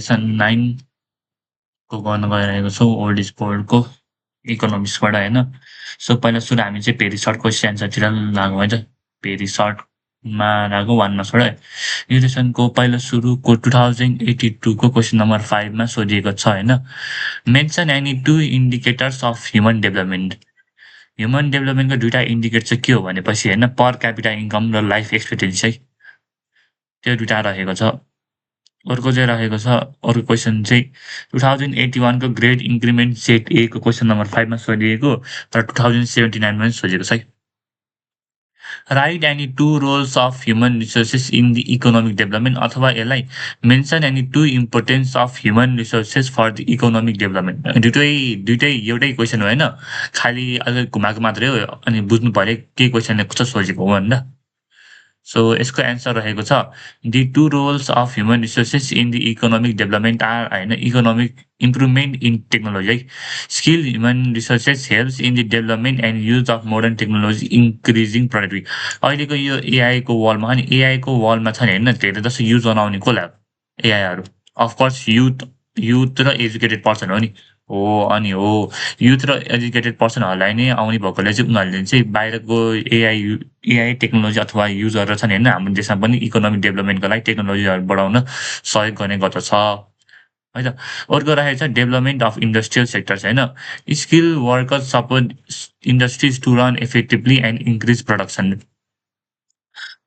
Session 9 को गर्न गइरहेको छौँ ओल्ड इज गोल्डको इकोनोमिक्सबाट होइन। सो पहिला सुरु हामी चाहिँ भेरी सर्ट क्वेसन एन्सरतिर लागौँ है त। भेरी सर्टमा लागौँ 1 मा छोड है। यो लेसनको पहिला सुरुको 2082 को क्वेसन नम्बर 5 मा सोधिएको छ होइन। Mention any 2 indicators of human development. Human डेभलपमेन्टको दुईटा इन्डिकेटर चाहिँ के हो भनेपछि होइन, पर क्यापिटा इन्कम र लाइफ एक्सपेक्टेन्सी है। त्यो दुईटा रहेको छ। अर्को चाहिँ रहेको छ, अर्को क्वेसन चाहिँ 2081 को ग्रेड इन्क्रिमेन्ट सेट ए को क्वेसन नम्बर 5 मा सोधिएको तर 2079 मा सोधिएको छ है। Write any 2 roles of human resources in the economic development, अथवा यसलाई mention any 2 importance of human resources for the economic development. दुइटै एउटै क्वेसन हो होइन, खालि अलिक घुमाएको मात्रै हो। अनि बुझ्नु पर्यो के क्वेसनले कस्तो सोचेको हो भन्दा। सो यसको एन्सर रहेको छ the 2 roles of human resources in the economic development are होइन, इकोनोमिक इम्प्रुभमेन्ट इन टेक्नोलोजी है। Skill human resources helps in the development and use of modern technology increasing productivity. अहिलेको यो एआईको वर्ल्डमा अनि एआईको वर्ल्डमा छ नि होइन, धेरै जस्तो युज बनाउने कसलाई एआईहरू, अफकोर्स युथ र एजुकेटेड पर्सन हो नि। हो अनि हो युथ र एजुकेटेड पर्सनहरूलाई नै आउने भएकोले चाहिँ उनीहरूले चाहिँ बाहिरको एआई टेक्नोलोजी अथवा युज गरेर छन् होइन। हाम्रो देशमा पनि इकोनोमिक डेभलपमेन्टको लागि टेक्नोलोजीहरू बढाउन सहयोग गर्ने गर्दछ है त। अर्को रहेको छ डेभलपमेन्ट अफ इन्डस्ट्रियल सेक्टर्स होइन। Skill workers support industries to run effectively and increase production.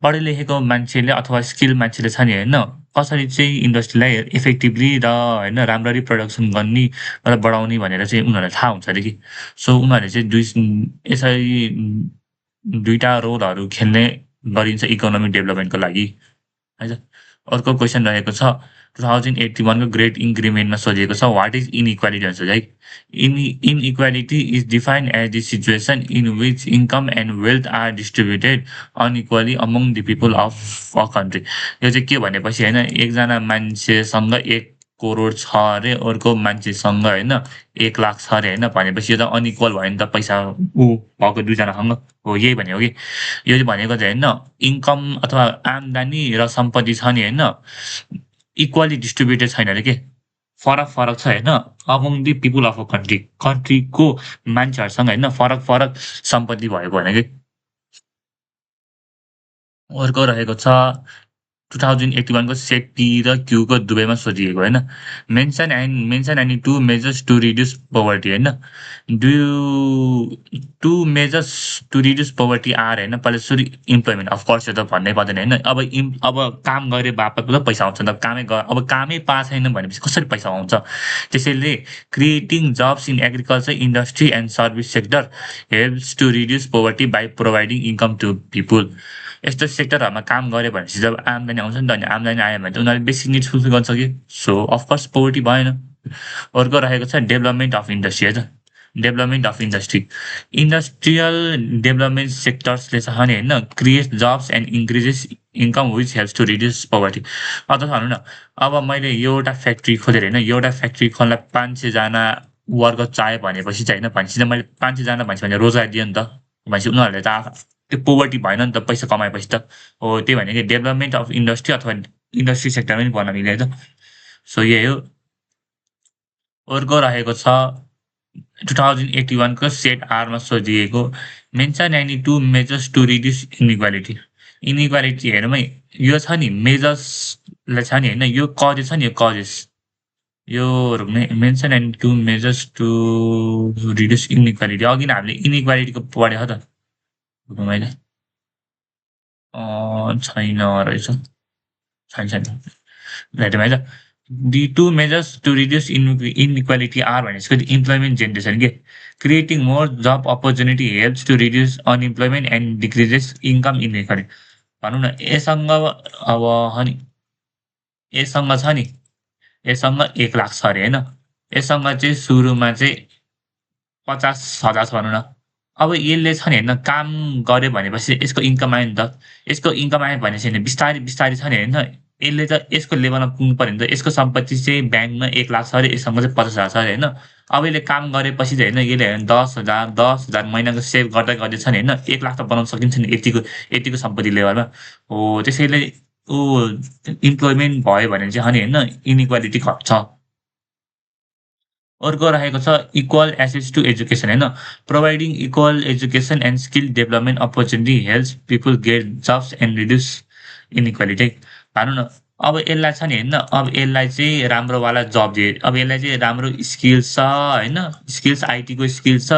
पढे लेखेको मान्छेले अथवा स्किल मान्छेले छ नि होइन, कसरी चाहिँ इन्डस्ट्रीलाई इफेक्टिभली र होइन राम्ररी प्रडक्सन गर्ने र बढाउने भनेर चाहिँ उनीहरूलाई थाहा हुन्छ अरे कि। सो उनीहरूले चाहिँ यसरी दुईटा रोलहरू खेल्ने गरिन्छ इकोनोमिक डेभलपमेन्टको लागि है त। अर्को क्वेसन रहेको छ 2081 को ग्रेट इन्क्रिमेन्टमा सोधिएको छ वाट इज इनइक्वालिटी भन्छ है। Inequality is defined as the situation in which income and wealth are distributed unequally among the people of a country. यो चाहिँ के भनेपछि होइन, एकजना मान्छेसँग 1 करोड छ अरे, अर्को मान्छेसँग होइन 1 लाख छ अरे होइन, भनेपछि यो त अनइक्वल भयो नि त, पैसा ऊ भएको दुईजनासँग हो, यही भनेको कि। यो चाहिँ भनेको चाहिँ होइन, इन्कम अथवा आम्दानी र सम्पत्ति छ नि होइन, इक्वली डिस्ट्रिब्युटेड छैन अरे के, फरक फरक छ होइन among the people of a country. कन्ट्रीको मान्छेहरूसँग होइन फरक फरक सम्पत्ति भएको होइन कि। अर्को रहेको छ 2081 को सेट पी र क्यूको दुवैमा सोधिएको होइन। Mention any 2 measures to reduce poverty होइन। Two measures to reduce poverty are होइन। पहिला सुरु इम्प्लोइमेन्ट, अफकोर्स यो त भन्नै पर्दैन होइन। अब काम गरे बापत त पैसा आउँछ नि त, अब कामै पाएको छैन भनेपछि कसरी पैसा आउँछ। त्यसैले creating jobs in agriculture, industry and service sector helps to reduce poverty by providing income to people. यस्तो सेक्टरहरूमा काम गऱ्यो भनेपछि जब आम्दानी आउँछ नि त, अनि आम्दानी आयो भने त उनीहरूले बेसिक निड्स फुलफिल गर्न सक्यो। सो अफकोर्स पोभर्टी भएन। अर्को रहेको छ डेभलपमेन्ट अफ इन्डस्ट्री है त। Development of industry, industrial development सेक्टर्सले छ नि होइन, create jobs and increases income which helps to reduce poverty. अथवा भनौँ न, अब मैले एउटा फ्याक्ट्री खोलेर होइन, एउटा फ्याक्ट्री खोल्दा 500जना वर्कर चाह्यो भनेपछि चाहिँ होइन, भनेपछि चाहिँ मैले 500जना भनेपछि भने रोजगार दियो नि त, भनेपछि उनीहरूले त त्यो पोभर्टी भएन नि त, पैसा कमाएपछि त हो। त्यही भने कि डेभलपमेन्ट अफ इन्डस्ट्री अथवा इन्डस्ट्री सेक्टरमा पनि भन्न मिल्यो त। सो यही हो। अर्को रहेको छ 2081 को सेट आरमा सोधिएको mention any 2 measures to reduce inequality. Inequality हेरौँ है, यो छ नि मेजर्सलाई छ नि होइन, यो कजेस छ नि, यो कजेस यो mention any 2 measures to reduce inequality. अघि नै हामीले इनइक्वालिटीको पढ्यो त मैले, छैन रहेछ, छैन भेटेँ है त। The 2 measures to reduce inequality are भनेपछि इम्प्लोइमेन्ट जेनेरेसन के, creating more job opportunity helps to reduce unemployment and decreases income inequality. भनौँ न यसँग अब अनि यसँग छ नि, यसँग 1 लाख छ अरे होइन, यसँग चाहिँ सुरुमा चाहिँ 50,000 छ भनौँ न। अब यसले छ नि होइन काम गर्यो भनेपछि यसको इन्कम आयो नि त, यसको इन्कम आयो भनेपछि होइन बिस्तारै बिस्तारै छ नि होइन, यसले त यसको लेभलमा पुग्नु पर्यो नि त। यसको सम्पत्ति चाहिँ ब्याङ्कमा 1 लाख छ अरे, यससँग चाहिँ 50,000 छ अरे होइन। अब यसले काम गरेपछि चाहिँ होइन, यसले होइन 10,000 महिनाको सेभ गर्दै गर्दै छ नि होइन, 1 लाख त बनाउन सकिन्छ नि यतिको सम्पत्ति लेभलमा हो। त्यसैले ऊ इम्प्लोइमेन्ट भयो भने चाहिँ अनि होइन इनइक्वालिटी घट्छ। अर्को रहेको छ इक्वल एक्सेस टु एजुकेसन होइन providing equal education and skill development opportunity helps people get jobs and reduce inequality भनौँ न अब यसलाई छ नि होइन अब यसलाई चाहिँ राम्रोवाला जब दिए अब यसलाई चाहिँ राम्रो स्किल्स छ होइन स्किल्स आइटीको स्किल्स छ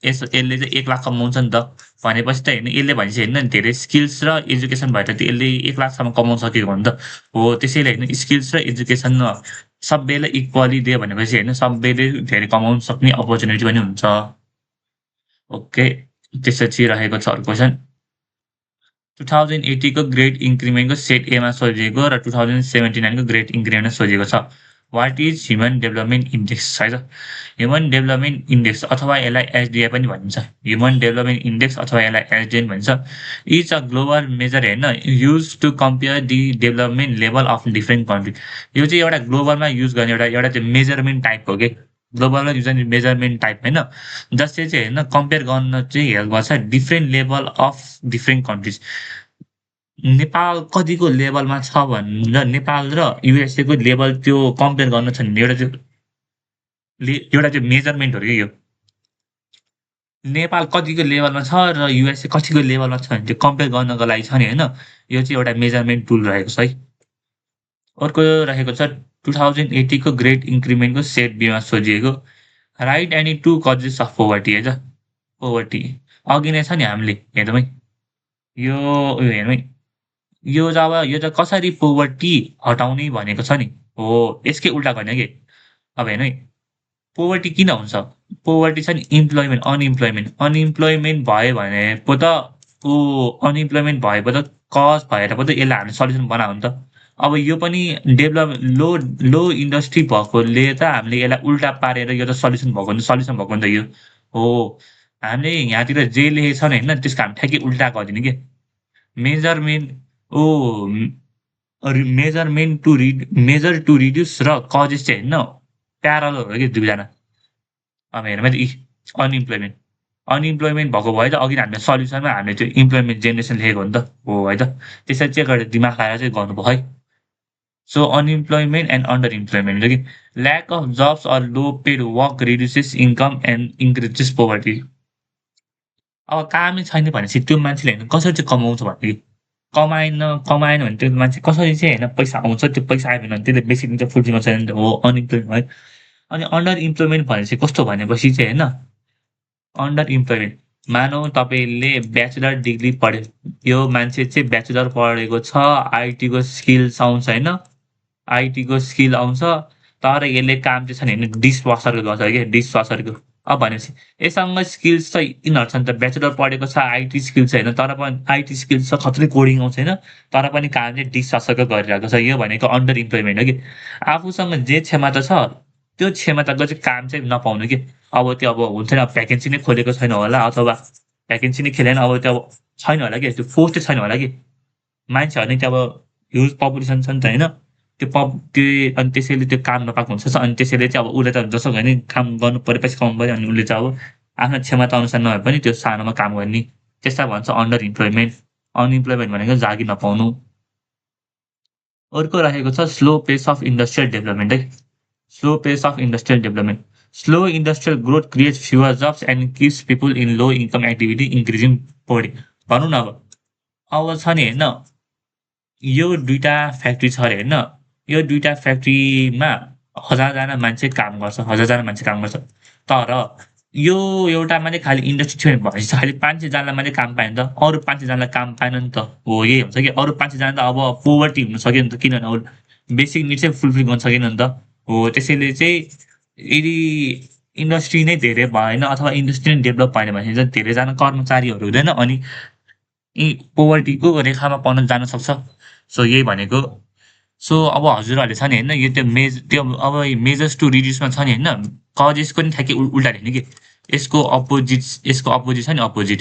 यसले चाहिँ 1 लाख कमाउँछ नि त भनेपछि त होइन यसले भनेपछि होइन धेरै स्किल्स र एजुकेसन भएर त यसले 1 लाखसम्म कमाउन सकेको हो नि त हो त्यसैले होइन स्किल्स र एजुकेसन सबैलाई इक्वली दियो भनेपछि होइन सबैले धेरै कमाउन सक्ने अपर्च्युनिटी पनि हुन्छ ओके त्यसपछि रहेको छ अर्को क्वेसन 2080 को ग्रेड इन्क्रिमेन्टको सेट एमा सोधिएको र 2079 को ग्रेड इन्क्रिमेन्टमा सोधिएको छ what is human development index है त ह्युमन डेभलपमेन्ट इन्डेक्स अथवा यसलाई एचडिआई पनि भनिन्छ ह्युमन डेभलपमेन्ट इन्डेक्स अथवा यसलाई एचडिआई भनिन्छ इज अ ग्लोबल मेजर होइन use to compare the development level of different country यो चाहिँ एउटा ग्लोबलमा युज गर्ने एउटा एउटा चाहिँ मेजरमेन्ट टाइप हो कि ग्लोबलमा युज गर्ने मेजरमेन्ट टाइप होइन जसले चाहिँ होइन कम्पेयर गर्न चाहिँ हेल्प गर्छ different level of different countries Nepal कतिको लेभलमा छ भनेर नेपाल र युएसए को लेभल त्यो कम्पेयर गर्न छ भने एउटा चाहिँ मेजरमेन्ट हो कि यो नेपाल कतिको लेभलमा छ र युएसए कतिको लेभलमा छ भने त्यो कम्पेयर गर्नको लागि छ नि होइन यो चाहिँ एउटा मेजरमेन्ट टुल रहेको छ है अर्को रहेको छ 2080 को ग्रेड इन्क्रिमेन्टको सेट बीमा सोधिएको right any to causes of poverty है त पोभर्टी अघि नै छ नि हामीले हेरौँ है यो उयो हेरौँ है यो त कसरी पोभर्टी हटाउने भनेको छ नि हो यसकै उल्टा गर्ने कि अब हेर्नु है पोभर्टी किन हुन्छ पोभर्टी छ नि इम्प्लोइमेन्ट अनइम्प्लोइमेन्ट भयो भने पो त ऊ अनइम्प्लोइमेन्ट भयो पो त कज भएर पो त यसलाई हामीले सल्युसन बनायो नि त अब यो पनि डेभलप लो इन्डस्ट्री भएकोले त हामीले यसलाई उल्टा पारेर यो त सल्युसन भएको नि त यो हो हामीले यहाँतिर जे लेखेको छ नि होइन त्यसको हामी ठ्याक्कै उल्टा गरिदिने कि मेजरमेन्ट ओ मेजर टु रिड्युस र कजेस चाहिँ होइन प्यारल हो कि दुईजना अब हेरौँ है अनइम्प्लोइमेन्ट अनइम्प्लोइमेन्ट भएको भए त अघि हामीले सल्युसनमा हामीले त्यो इम्प्लोइमेन्ट जेनेरेसन लेखेको हो नि त हो है त त्यसरी चेक गरेर दिमाग लगाएर चाहिँ गर्नुभयो है so unemployment and under employment कि lack of jobs or low paid work reduces income and increases poverty अब कामै छैन भनेपछि त्यो मान्छेले होइन कसरी चाहिँ कमाउँछ भने कमाएन भने त्यो मान्छे कसरी चाहिँ होइन पैसा आउँछ त्यो पैसा आयो भने त्यसले बेसी दिन्छ फुल दिन्छ छैन हो अनइम्प्लोइमेन्ट है अनि अन्डर इम्प्लोइमेन्ट भनेपछि कस्तो भनेपछि चाहिँ होइन अन्डर इम्प्लोइमेन्ट मानौँ तपाईँले ब्याचलर डिग्री पढ्यो यो मान्छे चाहिँ ब्याचलर पढेको छ आइटीको स्किल्स आउँछ होइन आइटीको स्किल आउँछ तर यसले काम चाहिँ छैन होइन डिसवासरको गर्छ क्या डिसवासरको अब भनेपछि यसँग स्किल्स त यिनीहरू छ नि त ब्याचलर पढेको छ आइटी स्किल्स होइन तर पनि आइटी स्किल्स छ खत्रै कोडिङ आउँछ होइन तर पनि काम चाहिँ डिसवासरको गरिरहेको छ यो भनेको अन्डर इम्प्लोइमेन्ट हो कि आफूसँग जे क्षमता छ त्यो क्षमताको चाहिँ काम चाहिँ नपाउनु कि अब त्यो अब हुन्छ नि भ्याकेन्सी नै खोलेको छैन होला अथवा भ्याकेन्सी नै खेलेन अब त्यो अब छैन होला कि त्यो पोस्टै छैन होला कि मान्छेहरू नै त्यो अब ह्युज पपुलेसन छ नि त होइन त्यो अनि त्यसैले त्यो काम नपाएको हुन्छ अनि त्यसैले चाहिँ अब उसले त जसो भयो नि काम गर्नु पऱ्यो पछि कमाउनु पऱ्यो अनि उसले चाहिँ अब आफ्नो क्षमता अनुसार नभए पनि त्यो सानोमा काम गर्ने त्यसलाई भन्छ अन्डर इम्प्लोइमेन्ट अनइम्प्लोइमेन्ट भनेको जागी नपाउनु अर्को रहेको छ slow pace of industrial development है slow pace of industrial development slow industrial growth creates fewer jobs and keeps people in low income activity increasing poverty भनौँ न अब छ नि होइन यो दुईवटा फ्याक्ट्री छ अरे होइन यो दुईवटा फ्याक्ट्रीमा हजारजना मान्छे काम गर्छ हजारजना मान्छे काम गर्छ तर यो एउटा मात्रै खालि इन्डस्ट्री थियो भनेपछि चाहिँ खालि 500जनालाई मात्रै काम पायो नि त अरू 500जनालाई काम पाएन नि त हो यही हुन्छ कि अरू 500जना त अब पोभर्टी हुन सक्यो नि त किनभने अब बेसिक निड चाहिँ फुलफिल गर्न सकेन नि त हो त्यसैले चाहिँ यदि इन्डस्ट्री नै धेरै भएन अथवा इन्डस्ट्री नै डेभलप भएन भने चाहिँ धेरैजना कर्मचारीहरू हुँदैन अनि यी पोभर्टीको रेखामा पर्न जान सक्छ सो यही भनेको सो अब हजुरहरूले छ नि होइन यो त्यो अब मेजर्स टु रिड्युसमा छ नि होइन कजेसको नि ठ्याक्कै उल्टा लेख्ने कि यसको अपोजिट छ नि अपोजिट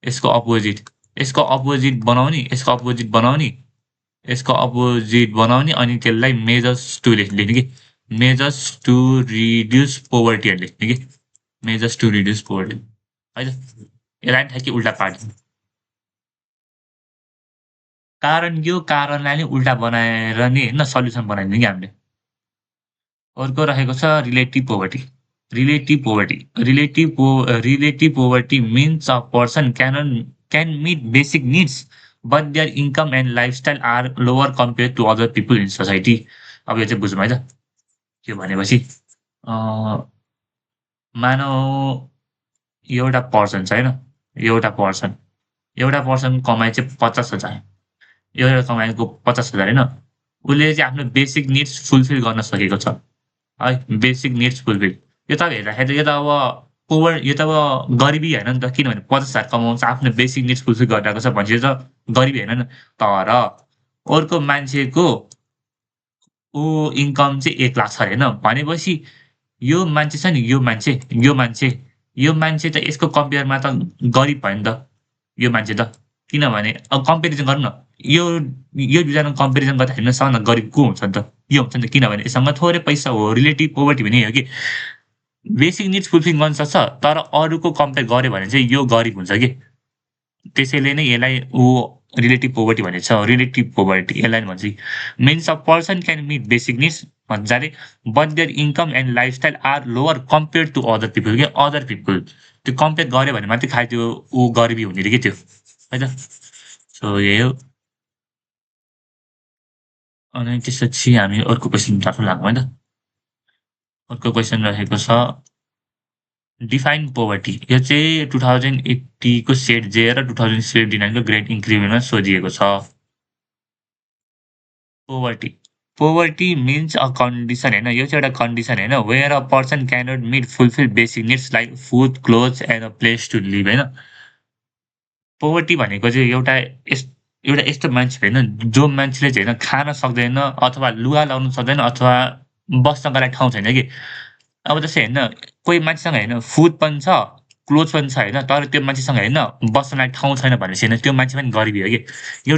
यसको अपोजिट बनाउने यसको अपोजिट बनाउने यसको अपोजिट बनाउने अनि त्यसलाई मेजर्स टु लेख्ने कि मेजर्स टु रिड्युस पोभर्टीहरू लेख्ने कि मेजर्स टु रिड्युस पोभर्टी है त यसलाई नि ठ्याक्कै उल्टा पार्ने कारण यो कारणलाई नै उल्टा बनाएर नि होइन सल्युसन बनाइदिने कि हामीले। अर्को रहेको छ relative poverty. Relative poverty means a person can meet basic needs but their income and lifestyle are lower compare to other people in society. अब यो चाहिँ बुझौँ है त। के भनेपछि मानव एउटा पर्सन छ होइन, एउटा पर्सन कमाइ चाहिँ 50,000, एउटा कमाइको 50,000 होइन, उसले चाहिँ आफ्नो बेसिक निड्स फुलफिल गर्न सकेको छ है, बेसिक निड्स फुलफिल। यो त हेर्दाखेरि यो त अब यो त अब गरिबी होइन नि त, किनभने 50,000 कमाउँछ आफ्नो बेसिक निड्स फुलफिल गरिरहेको छ भनेपछि त गरिबी होइन नि। तर अर्को मान्छेको इन्कम चाहिँ 1,00,000 छ अरे होइन, भनेपछि यो मान्छे छ नि, यो मान्छे त यसको कम्पेयरमा त गरिब भयो नि त यो मान्छे त। किनभने अब कम्पेरिजन गर्नु न, यो दुईजनाको कम्पेरिजन गर्दाखेरि सबभन्दा गरिब को हुन्छ नि त? यो हुन्छ नि त, किनभने यससँग थोरै पैसा हो। रिलेटिभ पोभर्टी भने हो कि बेसिक निड्स फुलफिल गर्न सक्छ, तर अरूको कम्पेयर गर्यो भने चाहिँ यो गरिब हुन्छ कि। त्यसैले नै यसलाई रिलेटिभ पोभर्टी भनेको छ। रिलेटिभ पोभर्टी यसलाई भन्छ means a person can meet basic needs मजाले but their income and lifestyle are lower compare to other people के अदर पिपल। त्यो कम्पेयर गऱ्यो भने मात्रै खालि त्यो गरिबी हुने अरे कि त्यो है त। सो यही हो। अनि त्यसपछि हामी अर्को क्वेसनतर्फ लागौँ है त। अर्को क्वेसन रहेको छ डिफाइन पोभर्टी। यो चाहिँ 2080 को सेट जे र 2079 को ग्रेट इन्क्रिमेन्टमा सोधिएको छ। पोभर्टी मिन्स अ कन्डिसन होइन, यो चाहिँ एउटा कन्डिसन होइन where a person cannot meet fulfil basic needs like food clothes and a place to live होइन। पोभर्टी भनेको चाहिँ एउटा यस्तो मान्छे होइन जो मान्छेले चाहिँ होइन खान सक्दैन अथवा लुगा लाउनु सक्दैन अथवा बस्नको लागि ठाउँ छैन कि। अब जस्तै हेर्न कोही मान्छेसँग होइन फुड पनि छ, क्लोथ पनि छ होइन, तर त्यो मान्छेसँग होइन बस्नलाई ठाउँ छैन भनेपछि होइन त्यो मान्छे पनि गरिबी हो कि। यो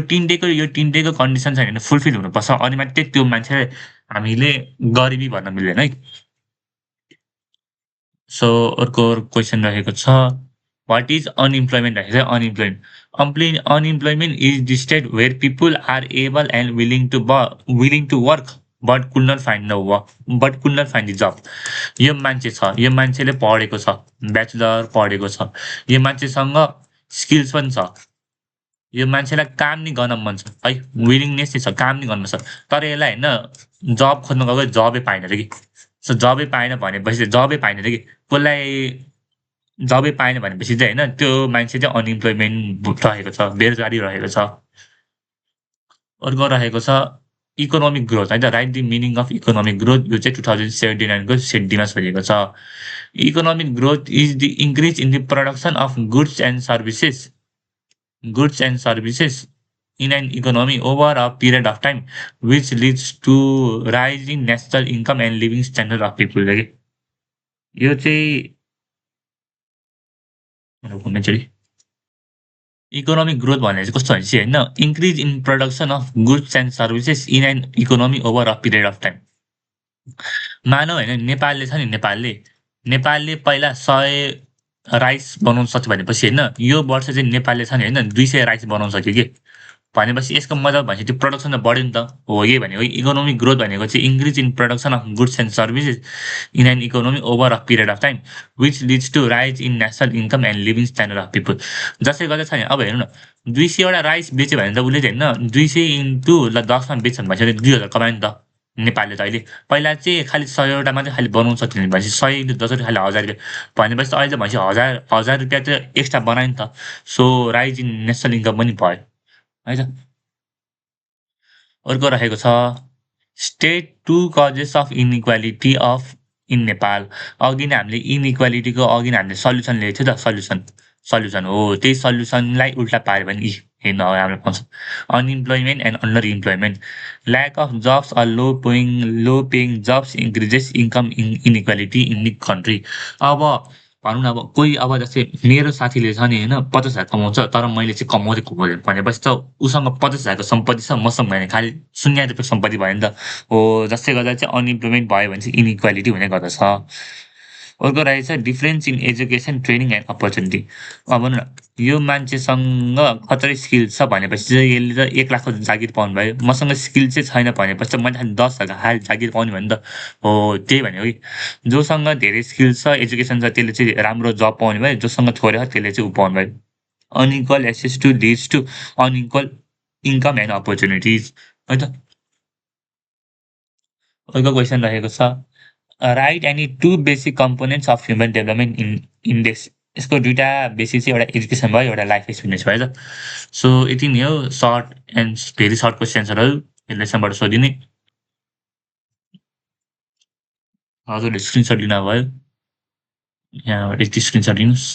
तिनटैको कन्डिसन चाहिँ होइन फुलफिल हुनुपर्छ, अनि मात्रै त्यो मान्छे हामीले गरिबी भन्न मिल्दैन है। सो अर्को क्वेसन रहेको छ वाट इज अनइम्प्लोइमेन्ट भनेको चाहिँ unemployment is the state where people are able and willing to work but could not find the job. यो मान्छे छ, यो मान्छेले पढेको छ, ब्याचलर पढेको छ, यो मान्छेसँग स्किल्स पनि छ, यो मान्छेलाई काम नि गर्न मन छ है, विलिङनेस चाहिँ छ, काम नि गर्न छ, तर यसलाई होइन जब खोज्न गएको जबै पाएन अरे कि। सो जबै पाएन भनेपछि जबै पाएन अरे कि, कसलाई जबै पाएन भनेपछि चाहिँ होइन त्यो मान्छे चाहिँ अनइम्प्लोइमेन्ट रहेको छ, बेरोजगारी रहेको छ। अर्को रहेको छ इकोनोमिक ग्रोथ है त। Right the meaning of economic growth. यो चाहिँ 2079 को सेट डीमा सोधेको छ। Economic growth is the increase in the production of goods and services in an economy over a period of time which leads to rising national income and living standard of people। यो चाहिँ economic growth भनेर चाहिँ कस्तो भनेपछि होइन increase in production of goods and services in an economy over a period of time. मानव होइन नेपालले छ नि, नेपालले पहिला 100 राइस बनाउन सक्यो भनेपछि होइन यो वर्ष चाहिँ नेपालले छ नि होइन 200 राइस बनाउन सक्यो कि। भनेपछि यसको मतलब भनेपछि त्यो प्रडक्सन त बढ्यो नि त, हो यही भनेको। इकोनोमिक ग्रोथ भनेको चाहिँ increase in production of goods and services in an economy over a period of time which leads to rise in national income and living standard of people. जसले गर्दा छ नि अब हेर्नु न 200 राइस बेच्यो भने त उसले चाहिँ होइन 200 इन्टु ल 10मा बेच्छ भनेपछि 2,000 कमायो नि त नेपालले त। अहिले पहिला चाहिँ खालि 100 मात्रै खालि बनाउनु सक्थ्यो भनेपछि 100 इन्टु 10 खालि 1000 रुपियाँ भनेपछि त अहिले त भनेपछि 1000 रुपियाँ त एक्स्ट्रा बनायो नि त। So rise in national income पनि भयो है त। अर्को रहेको छ state 2 causes of inequality of in Nepal. अघि नै हामीले इनइक्वालिटीको अघि नै हामीले सल्युसन लिएको थियो त, सल्युसन हो। त्यही सल्युसनलाई उल्टा पाऱ्यो भने हेर्नु अब हाम्रो पाउँछ unemployment and under employment, lack of jobs or low paying jobs increases income inequality in the country. अब भनौँ न अब कोही अब जस्तै मेरो साथीले छ नि होइन 50,000 कमाउँछ तर मैले चाहिँ कमाउँदै भनेपछि त उसँग 50,000 को सम्पत्ति छ, मसँग भने खालि 0 रुपियाँ सम्पत्ति भयो नि त हो। जसले गर्दा चाहिँ अनइम्प्लोइमेन्ट भयो भने चाहिँ इनइक्वालिटी हुने गर्दछ। अर्को रहेछ difference in education training and opportunity. अब भनौँ न यो मान्छेसँग खतरै स्किल छ भनेपछि चाहिँ यसले त 1,00,000को जागिर पाउनु भयो। मसँग स्किल चाहिँ छैन भनेपछि त मैले 10,000 हाल जागिर पाउने भने त हो त्यही भनेको कि जोसँग धेरै स्किल छ, एजुकेसन छ त्यसले चाहिँ राम्रो जब पाउने भयो, जोसँग थोरै छ त्यसले चाहिँ ऊ पाउनु भयो। Unequal access to leads to unequal income and opportunities है त। अर्को क्वेसन रहेको छ write any two basic components of human development in index. यसको दुइटा बेसिक चाहिँ एउटा एजुकेसन भयो एउटा लाइफ एक्सपिरियन्स भयो त। सो यति नै हो सर्ट एन्ड भेरी सर्ट क्वेसन्सहरू यसलेसम्मबाट सोधिने। हजुरले स्क्रिनसट लिनु भयो यहाँबाट यति स्क्रिनसट लिनुहोस्।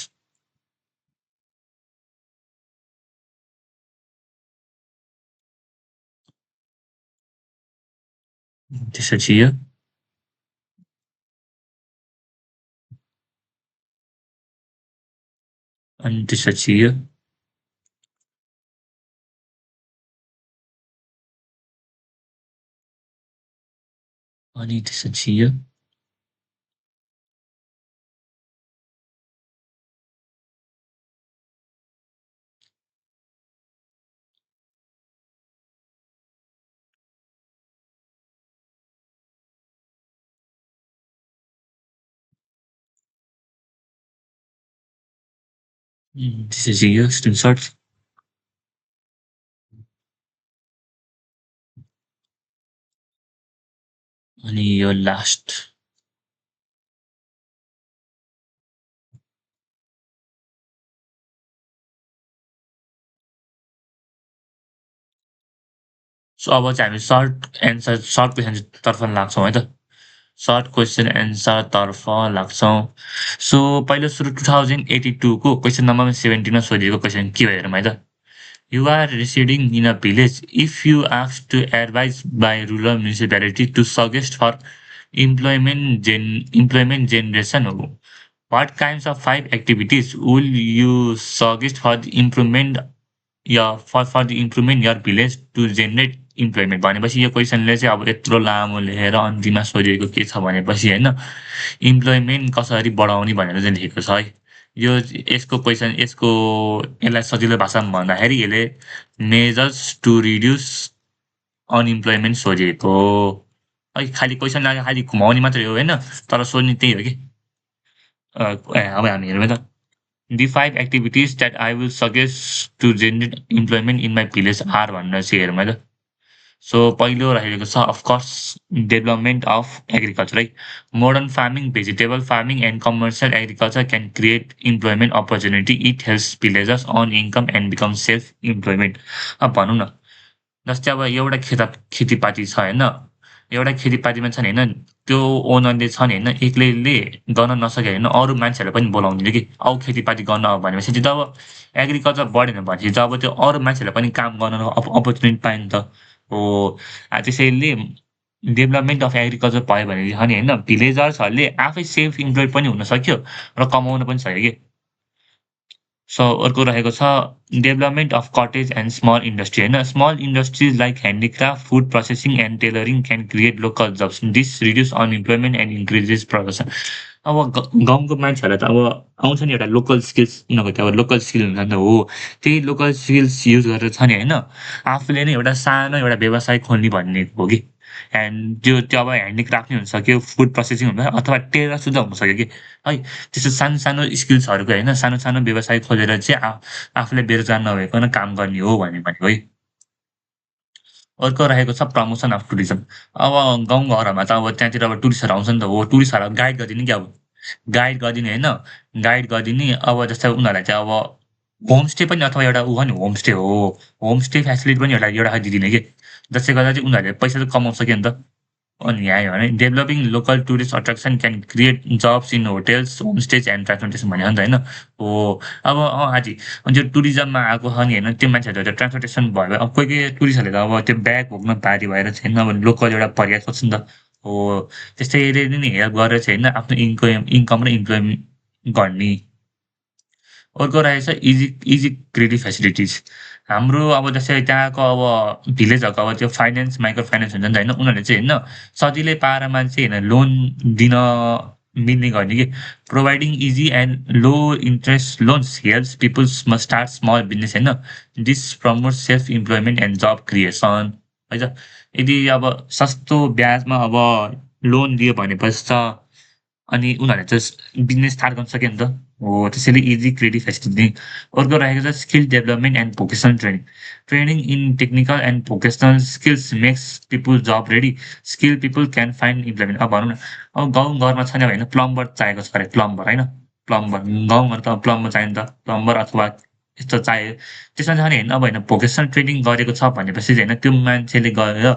त्यसपछि यो अनि त्यसपछि यो अनि त्यसपछि यो त्यसपछि यो स्क्रिनसट अनि यो लास्ट। सो अब चाहिँ हामी सर्ट एन्सर सर्ट क्वेसनतर्फ लाग्छौँ है त। सर्ट क्वेसन एन्सरतर्फ लाग्छौँ। सो पहिलो सुरु 2082को क्वेसन नम्बर 17मा सोधिएको क्वेसन के भयो हेरौँ है त। You are residing in a village. If you asked to advise by rural municipality to suggest for employment generation, what kinds of 5 activities will you suggest for the improvement for the improvement your village to generate employment भनेपछि यो क्वेसनले चाहिँ अब यत्रो लामो लेखेर अन्तिममा सोधिएको के छ भनेपछि होइन इम्प्लोइमेन्ट कसरी बढाउने भनेर चाहिँ लेखेको छ है। यो यसको क्वेसन यसलाई सजिलो भाषामा भन्दाखेरि यसले मेजर्स टु रिड्युस अनइम्प्लोइमेन्ट सोधेको है। खालि क्वेसन खालि घुमाउने मात्रै हो होइन तर सोध्ने त्यही हो कि। अब हामी हेरौँ त the 5 activities that I will suggest to generate employment in my village are भनेर चाहिँ हेरौँ है त। सो पहिलो रहेको छ अफकोर्स डेभलपमेन्ट अफ एग्रिकल्चर है। Modern farming vegetable farming and commercial agriculture can create employment opportunity it helps villagers on income and become self employment. अब भनौँ न जस्तै अब एउटा खेतीपाती छ होइन एउटा खेतीपातीमा छ नि होइन त्यो ओनरले छ नि होइन एक्लैले गर्न नसके होइन अरू मान्छेहरूलाई पनि बोलाउँदैन कि अब खेतीपाती गर्न अब भनेपछि चाहिँ अब एग्रिकल्चर बढेन भनेपछि चाहिँ अब त्यो अरू मान्छेहरूलाई पनि काम गर्न अपर्च्युनिटी पायो नि त हो। त्यसैले डेभलपमेन्ट अफ एग्रिकल्चर भयो भने अनि होइन भिलेजर्सहरूले आफै सेल्फ इम्प्लोइड पनि हुन सक्यो र कमाउन पनि सक्यो कि। सो अर्को रहेको छ development of cottage and small industry होइन small industries like handicraft food processing and tailoring can create local jobs this reduce unemployment and increases production. अब गाउँको मान्छेहरूलाई त अब आउँछ नि एउटा लोकल स्किल्स उनीहरूको त्यो अब लोकल स्किल हुन्छ नि त हो त्यही लोकल स्किल्स युज गरेर छ नि होइन आफूले नै एउटा सानो एउटा व्यवसाय खोल्ने भन्ने हो कि। त्यो अब ह्यान्डिक्राफ्ट नै हुनसक्यो फुड प्रोसेसिङ हुन्छ अथवा टेलर सुधा हुनसक्यो कि है। त्यस्तो सानो सानो स्किल्सहरूको होइन सानो सानो व्यवसाय खोलेर चाहिँ आफूलाई बेरोजगार नभइकन काम गर्ने हो भनेको है। अर्को रहेको छ प्रमोसन अफ टुरिज्म। अब गाउँघरमा त अब त्यहाँतिर अब टुरिस्टहरू आउँछ नि त हो टुरिस्टहरूलाई गाइड गरिदिने क्या अब गाइड गरिदिने होइन गाइड गरिदिने अब जस्तै उनीहरूलाई चाहिँ अब होमस्टे पनि अथवा एउटा ऊ नि होमस्टे हो होमस्टे फेसिलिटी पनि एउटा दिदिने कि जसले गर्दा चाहिँ उनीहरूले पैसा त कमाउन सक्यो नि त। अनि यहाँ आयो भने developing local tourist attraction can create jobs in hotels homestays and transportation भन्यो नि त होइन हो। अब हाजी अनि त्यो टुरिज्ममा आएको छ नि होइन त्यो मान्छेहरू त ट्रान्सपोर्टेसन भयो भने अब कोही कोही टुरिस्टहरूले त अब त्यो ब्याग बोक्न बारी भएर छैन अब लोकल एउटा पर्याय खोज्छ नि त हो। त्यस्तैले नि हेल्प गरेर चाहिँ होइन आफ्नो इन्कम र इम्प्लोइमेन्ट गर्ने। अर्को रहेछ इजी इजी क्रेडिट फेसिलिटिज। हाम्रो अब जस्तै त्यहाँको अब भिलेजहरूको अब त्यो फाइनेन्स माइक्रो फाइनेन्स हुन्छ नि त होइन उनीहरूले चाहिँ होइन सजिलै पारामा चाहिँ होइन लोन दिन मिल्ने गर्ने कि providing easy and low interest loans helps people must start small business होइन this promote self employment and job creation है त यदि अब सस्तो ब्याजमा अब लोन दियो भनेपछि त अनि उनीहरूले चाहिँ बिजनेस स्टार्ट गर्न सक्यो नि त हो त्यसैले इजी क्रेडिट फेसिलिटी अर्को रहेको छ skill development and vocational training training in technical and vocational skills makes people job ready skill people can find employment अब भनौँ न अब गाउँघरमा छैन भने प्लम्बर चाहिएको छ अरे प्लम्बर होइन प्लम्बर गाउँघर त प्लम्बर चाहियो नि त प्लम्बर अथवा यस्तो चाहियो त्यसमा चाहिँ होइन अब होइन भोकेसनल ट्रेनिङ गरेको छ भनेपछि चाहिँ होइन त्यो मान्छेले गएर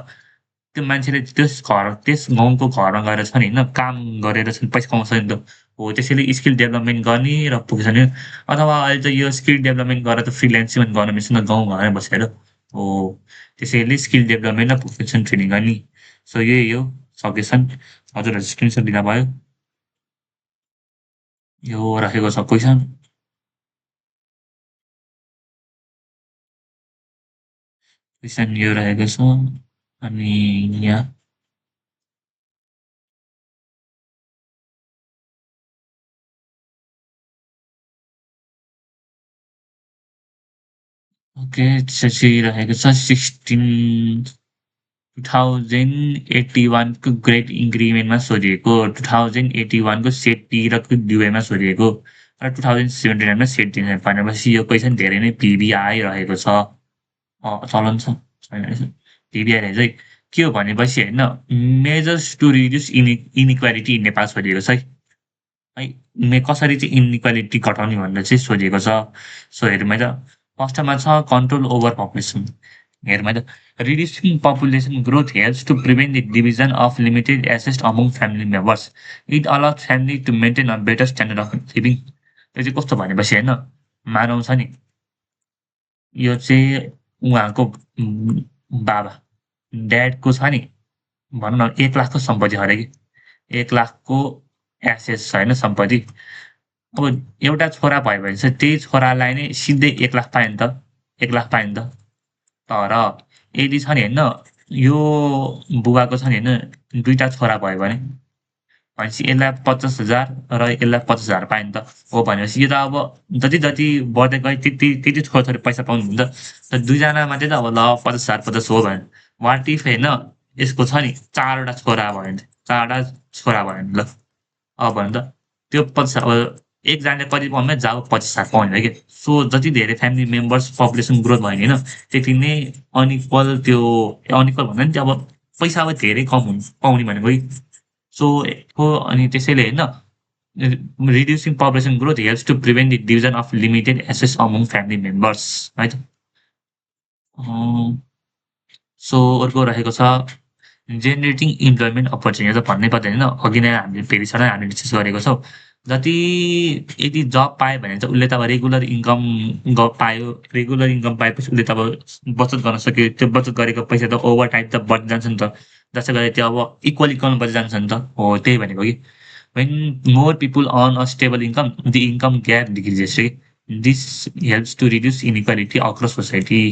त्यो मान्छेले त्यस गाउँको घरमा गएर छ नि होइन काम गरेर चाहिँ पैसा कमाउँछ नि त हो त्यसैले स्किल डेभलपमेन्ट गर्ने र पुग्छ नि अथवा अहिले त यो स्किल डेभलपमेन्ट गरेर त फ्रिल्यान्सिङ पनि गर्न मिल्छ नि त गाउँ घरमै बसेर हो त्यसैले स्किल डेभलपमेन्ट र प्रोफेसन ट्रेनिङ गर्ने सो यही हो सजेसन हजुरहरू स्क्रिनसट दिँदा भयो यो राखेको छ क्वेसन क्वेसन यो रहेको छ अनि यहाँ ओके त्यसपछि रहेको छ 2081 को ग्रेट इन्क्रिमेन्टमा सोधिएको 2081 को सेट र ड्युएमा सोधिएको र 2079 मा सेट दिने भनेपछि यो क्वेसन धेरै नै पिबी आइरहेको छ चलन छ छैन रहेछ पिबी आइरहेको चाहिँ के हो भनेपछि होइन measures to reduce inequality in Nepal सोधिएको छ है कसरी चाहिँ इनइक्वालिटी घटाउने भनेर चाहिँ सोधिएको छ सो हेरौँ है त फर्स्टमा छ कन्ट्रोल ओभर पपुलेसन हेरौँ है त reducing population growth helps to prevent the division of limited assets among family members it allows family to maintain a better standard of living त्यो चाहिँ कस्तो भनेपछि होइन मानव छ नि यो चाहिँ उहाँको बाबा ड्याडको छ नि भनौँ न 1,00,000 को सम्पत्ति छ अरे कि 1,00,000 को एसेट्स छ होइन सम्पत्ति अब एउटा छोरा भयो भने चाहिँ त्यही छोरालाई नै सिधै 1,00,000 पायो नि त 1,00,000 पायो नि त तर यदि छ नि होइन यो बुबाको छ नि होइन दुईवटा छोरा भयो भने भनेपछि यसलाई 50,000 र यसलाई 50,000 पायो नि त हो भनेपछि यो त अब जति जति बढ्दै गयो त्यति त्यति छोराछोरी पैसा पाउनु हुन्छ त दुईजना मात्रै त अब ल 50,000 50 हो भने वाट इफ होइन यसको छ नि 4वटा छोरा भयो भने 4वटा छोरा भयो भने ल अब भने त त्यो 50 अब एकजनाले कति पाउने जब 25,000 पाउने हो कि सो जति धेरै फ्यामिली मेम्बर्स पपुलेसन ग्रोथ भयो नि होइन त्यति नै अनइक्वल त्यो अनइक्वल भन्दा नि त्यो अब पैसा अब धेरै कम हुन् पाउने भनेको कि सो हो अनि त्यसैले होइन reducing population growth helps to prevent the division of limited access among family members है त सो अर्को रहेको छ जेनेरेटिङ इम्प्लोइमेन्ट अपर्च्युनिटी त भन्नै पर्दैन होइन अघि नै हामीले फेरि हामीले डिस्कस गरेको छौँ जति यदि जब पायो भने चाहिँ उसले त अब रेगुलर इन्कम पायो रेगुलर इन्कम पाएपछि उसले त अब बचत गर्न सक्यो त्यो बचत गरेको पैसा त ओभर टाइम त बढ्दै जान्छ नि त जसले गर्दा त्यो अब इक्वल इक्वल बढ्दै जान्छ नि त हो त्यही भनेको कि when more people earn a stable income the income gap decreases this helps to reduce inequality across society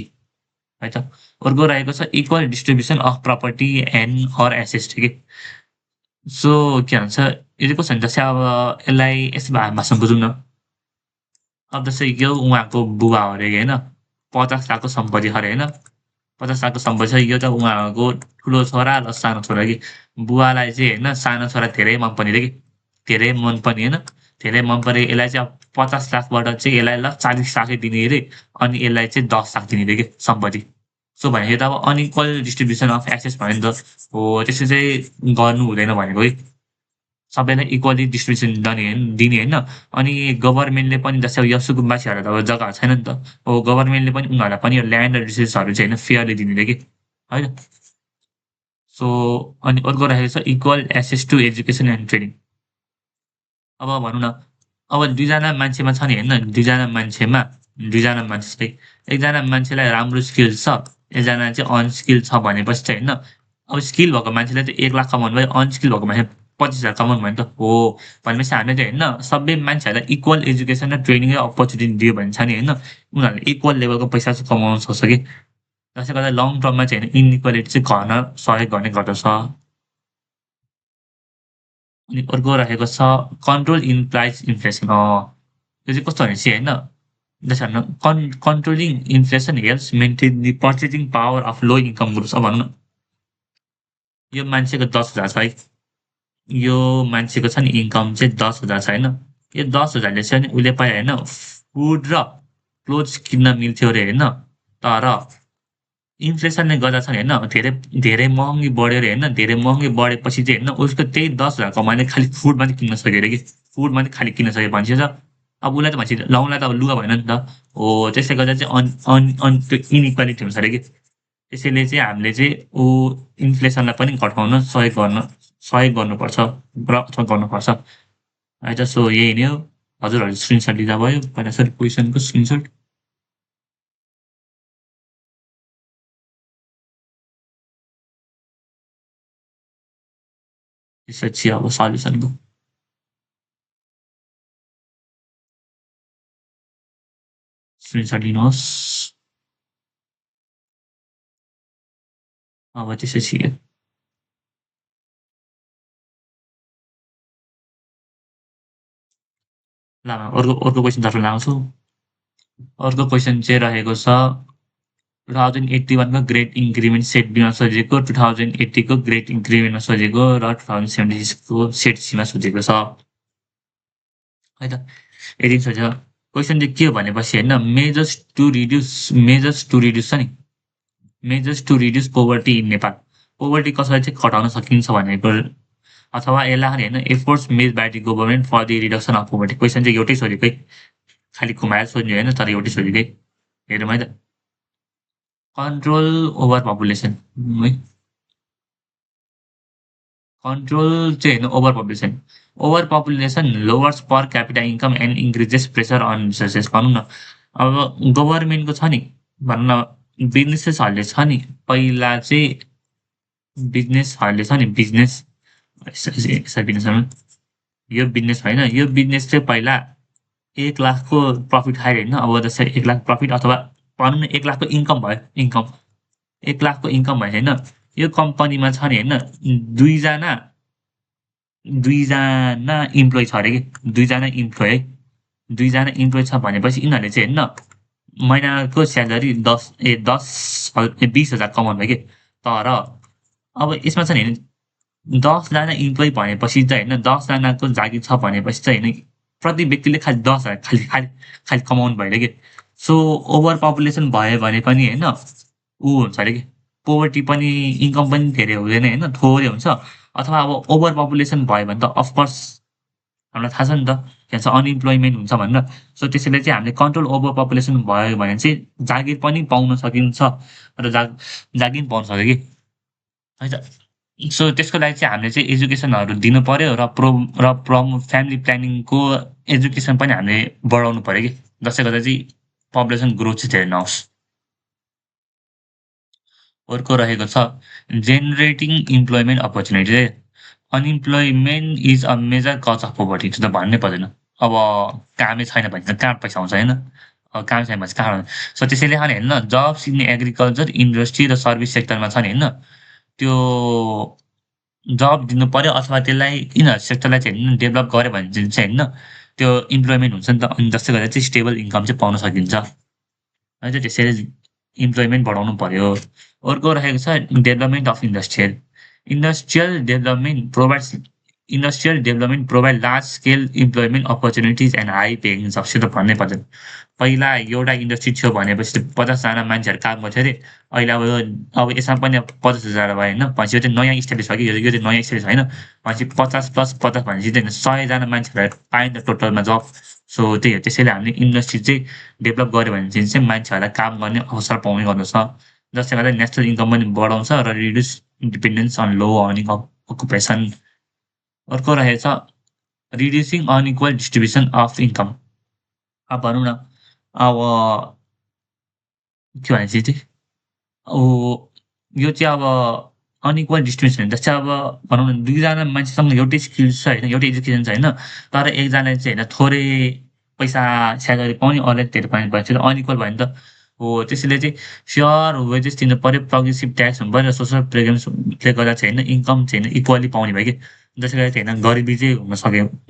है त अर्को रहेको छ equal distribution of property and or assets कि सो के भन्छ यो चाहिँ कस्तो हुन्छ जस्तै अब यसलाई यस्तो भाषामा बुझौँ न अब जस्तै यो उहाँको बुबा हो अरे होइन 50,00,000 को सम्पत्ति छ अरे होइन 50,00,000 को सम्पत्ति छ यो त उहाँको ठुलो छोरा र सानो छोरा कि बुवालाई चाहिँ होइन सानो छोरा धेरै मन पर्ने अरे कि धेरै मन पर्ने होइन धेरै मन परे यसलाई चाहिँ अब 50,00,000 बाट चाहिँ यसलाई ल 40,00,000 दिने अरे अनि यसलाई चाहिँ 10,00,000 दिने अरे कि सम्पत्ति सो भनेपछि त अब अनइक्वल डिस्ट्रिब्युसन अफ एक्सेस भयो नि त हो त्यसो चाहिँ गर्नु हुँदैन भनेको है सबैलाई इक्वली डिस्ट्रिब्युसन दिने होइन अनि गभर्मेन्टले पनि जस्तै अब यस्तो गुम्बासीहरूलाई त अब जग्गाहरू छैन नि त हो गभर्मेन्टले पनि उनीहरूलाई पनि ल्यान्ड र रिसोर्सहरू चाहिँ होइन फेयरली दिने अरे कि है त सो अनि अर्को राखेको छ equal access to education and training अब भनौँ न अब 2जना मान्छेमा छ नि होइन 2जना मान्छे चाहिँ एकजना मान्छेलाई राम्रो स्किल छ एकजना चाहिँ अनस्किल छ भनेपछि चाहिँ होइन अब स्किल भएको मान्छेलाई त 1,00,000 कमाउनु भयो अनस्किल भएको मान्छे 25,000 कमाउनु भयो नि त हो भनेपछि हामीले चाहिँ होइन सबै मान्छेहरूलाई इक्वल एजुकेसन र ट्रेनिङ र अपर्च्युनिटी दियो भने छ नि होइन उनीहरूले इक्वल लेभलको पैसा चाहिँ कमाउन सक्छ कि जसले गर्दा लङ टर्ममा चाहिँ होइन इनइक्वालिटी चाहिँ घट्न सहयोग गर्ने गर्दछ अनि अर्को राखेको छ कन्ट्रोल इम्प्लाइज इन्फ्लेसन यो चाहिँ कस्तो भनेपछि होइन त्यसो भन्न controlling inflation helps maintain the purchasing power of low income groups अब भनौँ न यो मान्छेको 10,000 छ है यो मान्छेको छ नि इन्कम चाहिँ 10,000 छ होइन यो 10,000ले चाहिँ नि उसले पायो होइन फुड र क्लोथ्स किन्न मिल्थ्यो अरे होइन तर इन्फ्लेसनले गर्दा छ नि होइन धेरै धेरै महँगी बढ्यो अरे होइन धेरै महँगी बढेपछि चाहिँ होइन उसको त्यही 10,000 कमाइले खालि फुड मात्रै किन्न सक्यो अरे कि फुड मात्रै खालि किन्न सक्यो भनेपछि त अब उसलाई त भनेपछि लाउनलाई त अब लुगा भएन नि त हो त्यसले गर्दा चाहिँ अन अन अन त्यो इनइक्वालिटी हुन्छ अरे कि त्यसैले चाहिँ हामीले चाहिँ इन्फ्लेसनलाई पनि घटाउन सहयोग गर्नुपर्छ र अथवा गर्नुपर्छ है त सो यही नै हो हजुरहरूले स्क्रिनसट लिँदा भयो पहिला सर क्वेसनको स्क्रिनसट त्यसपछि अब सल्युसनको स्क्रिनसट लिनुहोस् अब त्यसपछि ल अर्को अर्को क्वेसनतर्फ लाउँछु अर्को क्वेसन चाहिँ रहेको छ 2081 को ग्रेट इन्क्रिमेन्ट सेट बीमा सोधेको 2080 को ग्रेट इन्क्रिमेन्टमा सोधेको र 2076 को सेट सीमा सोधेको छ है त यदि सोध्यो क्वेसन चाहिँ के हो भनेपछि होइन मेजर्स टु रिड्युस छ नि measures to reduce poverty in Nepal poverty कसरी चाहिँ घटाउन सकिन्छ भनेको अथवा यसलाई होइन efforts made by the government for the reduction of poverty question चाहिँ एउटै सोधेकै खालि घुमाएर सोध्ने होइन तर एउटै सोधेकै हेरौँ है त कन्ट्रोल ओभर पपुलेसन है कन्ट्रोल चाहिँ होइन over population lowers per capita income and increases pressure on resources भनौँ न अब गभर्मेन्टको छ नि भनौँ न बिजनेसेसहरूले छ नि पहिला चाहिँ बिजनेसहरूले छ नि बिजनेस यो बिजनेस होइन यो बिजनेस चाहिँ पहिला 1,00,000को प्रफिट खाएर होइन अब जस्तै 1,00,000 प्रफिट अथवा भनौँ न 1,00,000को इन्कम भयो इन्कम 1,00,000को इन्कम भयो होइन यो कम्पनीमा छ नि होइन दुईजना इम्प्लोइ छ अरे कि दुईजना इम्प्लोइ है दुईजना इम्प्लोइ छ भनेपछि यिनीहरूले चाहिँ होइन महिनाको स्यालेरी 20,000 कमाउनु भयो कि तर अब यसमा छ नि 10जना इम्प्लोइ भनेपछि चाहिँ होइन 10जनाको जागिर छ भनेपछि चाहिँ होइन प्रति व्यक्तिले खालि 10,000 खालि कमाउनु भयो अरे कि सो ओभर पपुलेसन भयो भने पनि होइन हुन्छ अरे कि पोभर्टी पनि इन्कम पनि धेरै हुँदैन होइन थोरै हुन्छ अथवा अब ओभर पपुलेसन भयो भने त अफकोर्स हामीलाई थाहा छ नि त के भन्छ अनइम्प्लोइमेन्ट हुन्छ भनेर सो त्यसैले चाहिँ हामीले कन्ट्रोल ओभर पपुलेसन भयो भने चाहिँ जागिर पनि पाउन सकिन्छ र जागिर पाउन सक्यो कि है त सो त्यसको लागि चाहिँ हामीले चाहिँ एजुकेसनहरू दिनु पर्यो र फ्यामिली प्लानिङको एजुकेसन पनि हामीले बढाउनु पर्यो कि जसले गर्दा चाहिँ पपुलेसन ग्रोथ चाहिँ धेरै नहोस् अर्को रहेको छ generating employment opportunity unemployment is a major cause of poverty त्यो त भन्नै पर्दैन अब कामै छैन भने त कहाँ पैसा आउँछ होइन काम छैन भने चाहिँ कहाँ सो त्यसैले होइन जब्स इन एग्रिकल्चर इन्डस्ट्री र सर्भिस सेक्टरमा छ नि होइन त्यो जब दिनु पर्यो अथवा त्यसलाई यिनीहरू सेक्टरलाई चाहिँ होइन डेभलप गऱ्यो भने चाहिँ होइन त्यो इम्प्लोइमेन्ट हुन्छ नि त अनि जसले गर्दा चाहिँ स्टेबल इन्कम चाहिँ पाउन सकिन्छ है त त्यसैले इम्प्लोइमेन्ट बढाउनु पर्यो अर्को रहेको छ development of industrial development provide large scale employment opportunities and high paying jobs त भन्नै पर्दैन पहिला एउटा इन्डस्ट्री थियो भनेपछि 50जना मान्छेहरू काम गर्थ्यो अरे अहिले अब यसमा पनि 50,000 भयो होइन भनेपछि यो चाहिँ नयाँ इस्टाब्लिस भयो कि यो चाहिँ नयाँ इस्टाब्लिस होइन भनेपछि 50 + 50 भनेपछि चाहिँ 100जना मान्छेहरूलाई पायो नि त टोटलमा जब सो त्यही हो त्यसैले हामीले इन्डस्ट्री चाहिँ डेभलप गऱ्यो भने चाहिँ मान्छेहरूलाई काम गर्ने अवसर पाउने गर्दछ जसले गर्दा नेसनल इन्कम पनि बढाउँछ र reduce dependence on low earning occupation अर्को रहेछ reducing unequal distribution of income अब भनौँ न अब के भनेपछि चाहिँ यो चाहिँ अब अनइक्वल डिस्ट्रिब्युसन जस्तै अब भनौँ न 2जना मान्छेसँग एउटै स्किल्स छ होइन एउटै एजुकेसन छ होइन तर एकजनाले चाहिँ होइन थोरै पैसा स्यालेरी पाउने अरूले धेरै पाउने भनेपछि त अनइक्वल भयो नि त हो त्यसैले चाहिँ फेयर वेजेस दिनु पर्यो प्रोग्रेसिभ ट्याक्स हुनु पर्यो र सोसल प्रोग्राम्सले गर्दा चाहिँ होइन इन्कम चाहिँ होइन इक्वली पाउने भयो कि जसले गर्दा चाहिँ होइन गरिबी चाहिँ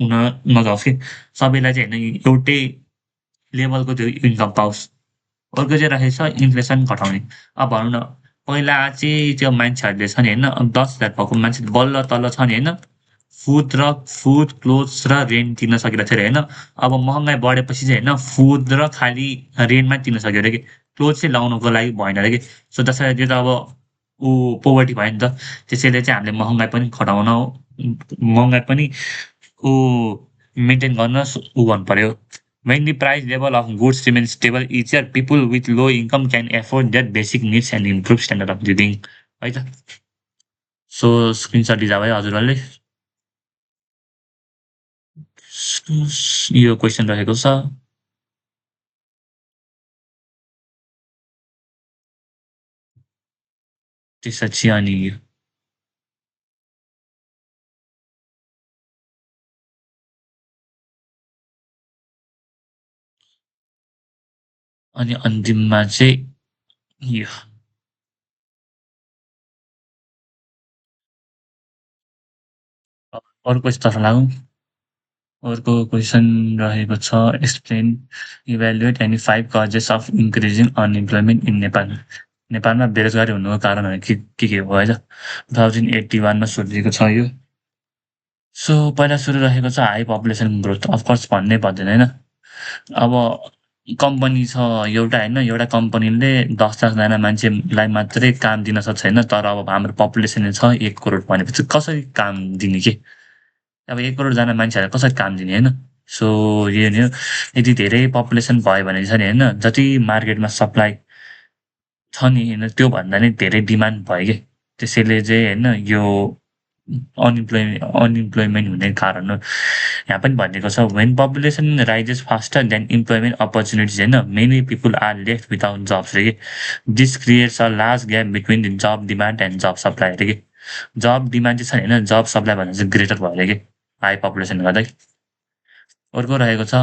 हुन नजाओस् कि सबैलाई चाहिँ होइन एउटै लेभलको त्यो इन्कम पाओस्। अर्को चाहिँ रहेछ इन्फ्लेसन घटाउने। अब भनौँ न पहिला चाहिँ त्यो मान्छेहरूले छ नि होइन 10,000 भएको मान्छे बल्ल तल छ नि होइन फुड, क्लोथ्स र रेन्ट तिर्न सकिरहेको थियो अरे होइन। अब महँगाई बढेपछि चाहिँ होइन फुड र खालि रेन्टमा तिर्न सक्यो अरे कि क्लोथ चाहिँ लाउनुको लागि भएन अरे कि। सो त्यसरी त्यो त अब पोभर्टी भयो नि त। त्यसैले चाहिँ हामीले महँगाई पनि घटाउन महँगाई पनि ऊ मेन्टेन गर्न गर्नु पर्यो। When the price level of goods remains stable each year, people with low income can afford their basic needs and improve standard of living. है त? सो स्क्रिनसट दिँदा भयो हजुरहरूले? यो क्वेसन रहेको छ। त्यसपछि अनि अन्तिममा चाहिँ यो अर्को क्वेसनतर्फ लागौँ। अर्को क्वेसन रहेको छ explain evaluate any 5 causes of increasing unemployment in Nepal. नेपालमा बेरोजगारी हुनुको कारणहरू के हो है त 2081मा सोधिएको छ यो। सो पहिला सुरु रहेको छ हाई पपुलेसन ग्रोथ अफकोर्स भन्नै पर्दैन होइन। अब कम्पनी छ एउटा होइन एउटा कम्पनीले 10,00,000जना मान्छेलाई मात्रै काम दिन सक्छ होइन तर अब हाम्रो पपुलेसन छ 1 करोड भनेपछि कसरी काम दिने के? अब 1 करोडजना मान्छेहरूलाई कसरी काम दिने होइन? सो यो नि हो यदि धेरै पपुलेसन भयो भने छ नि होइन जति मार्केटमा सप्लाई छ नि होइन त्योभन्दा नै धेरै डिमान्ड भयो कि त्यसैले चाहिँ होइन यो अनइम्प्लोइमेन्ट हुने कारण हो। यहाँ पनि भनिएको छ when population rises faster than employment opportunities होइन many people are left without jobs अरे कि this creates a large gap between the job demand and job supply अरे कि जब डिमान्ड चाहिँ छ होइन जब सप्लाई भन्दा चाहिँ ग्रेटर भयो अरे कि हाई पपुलेसन गर्दै। अर्को रहेको छ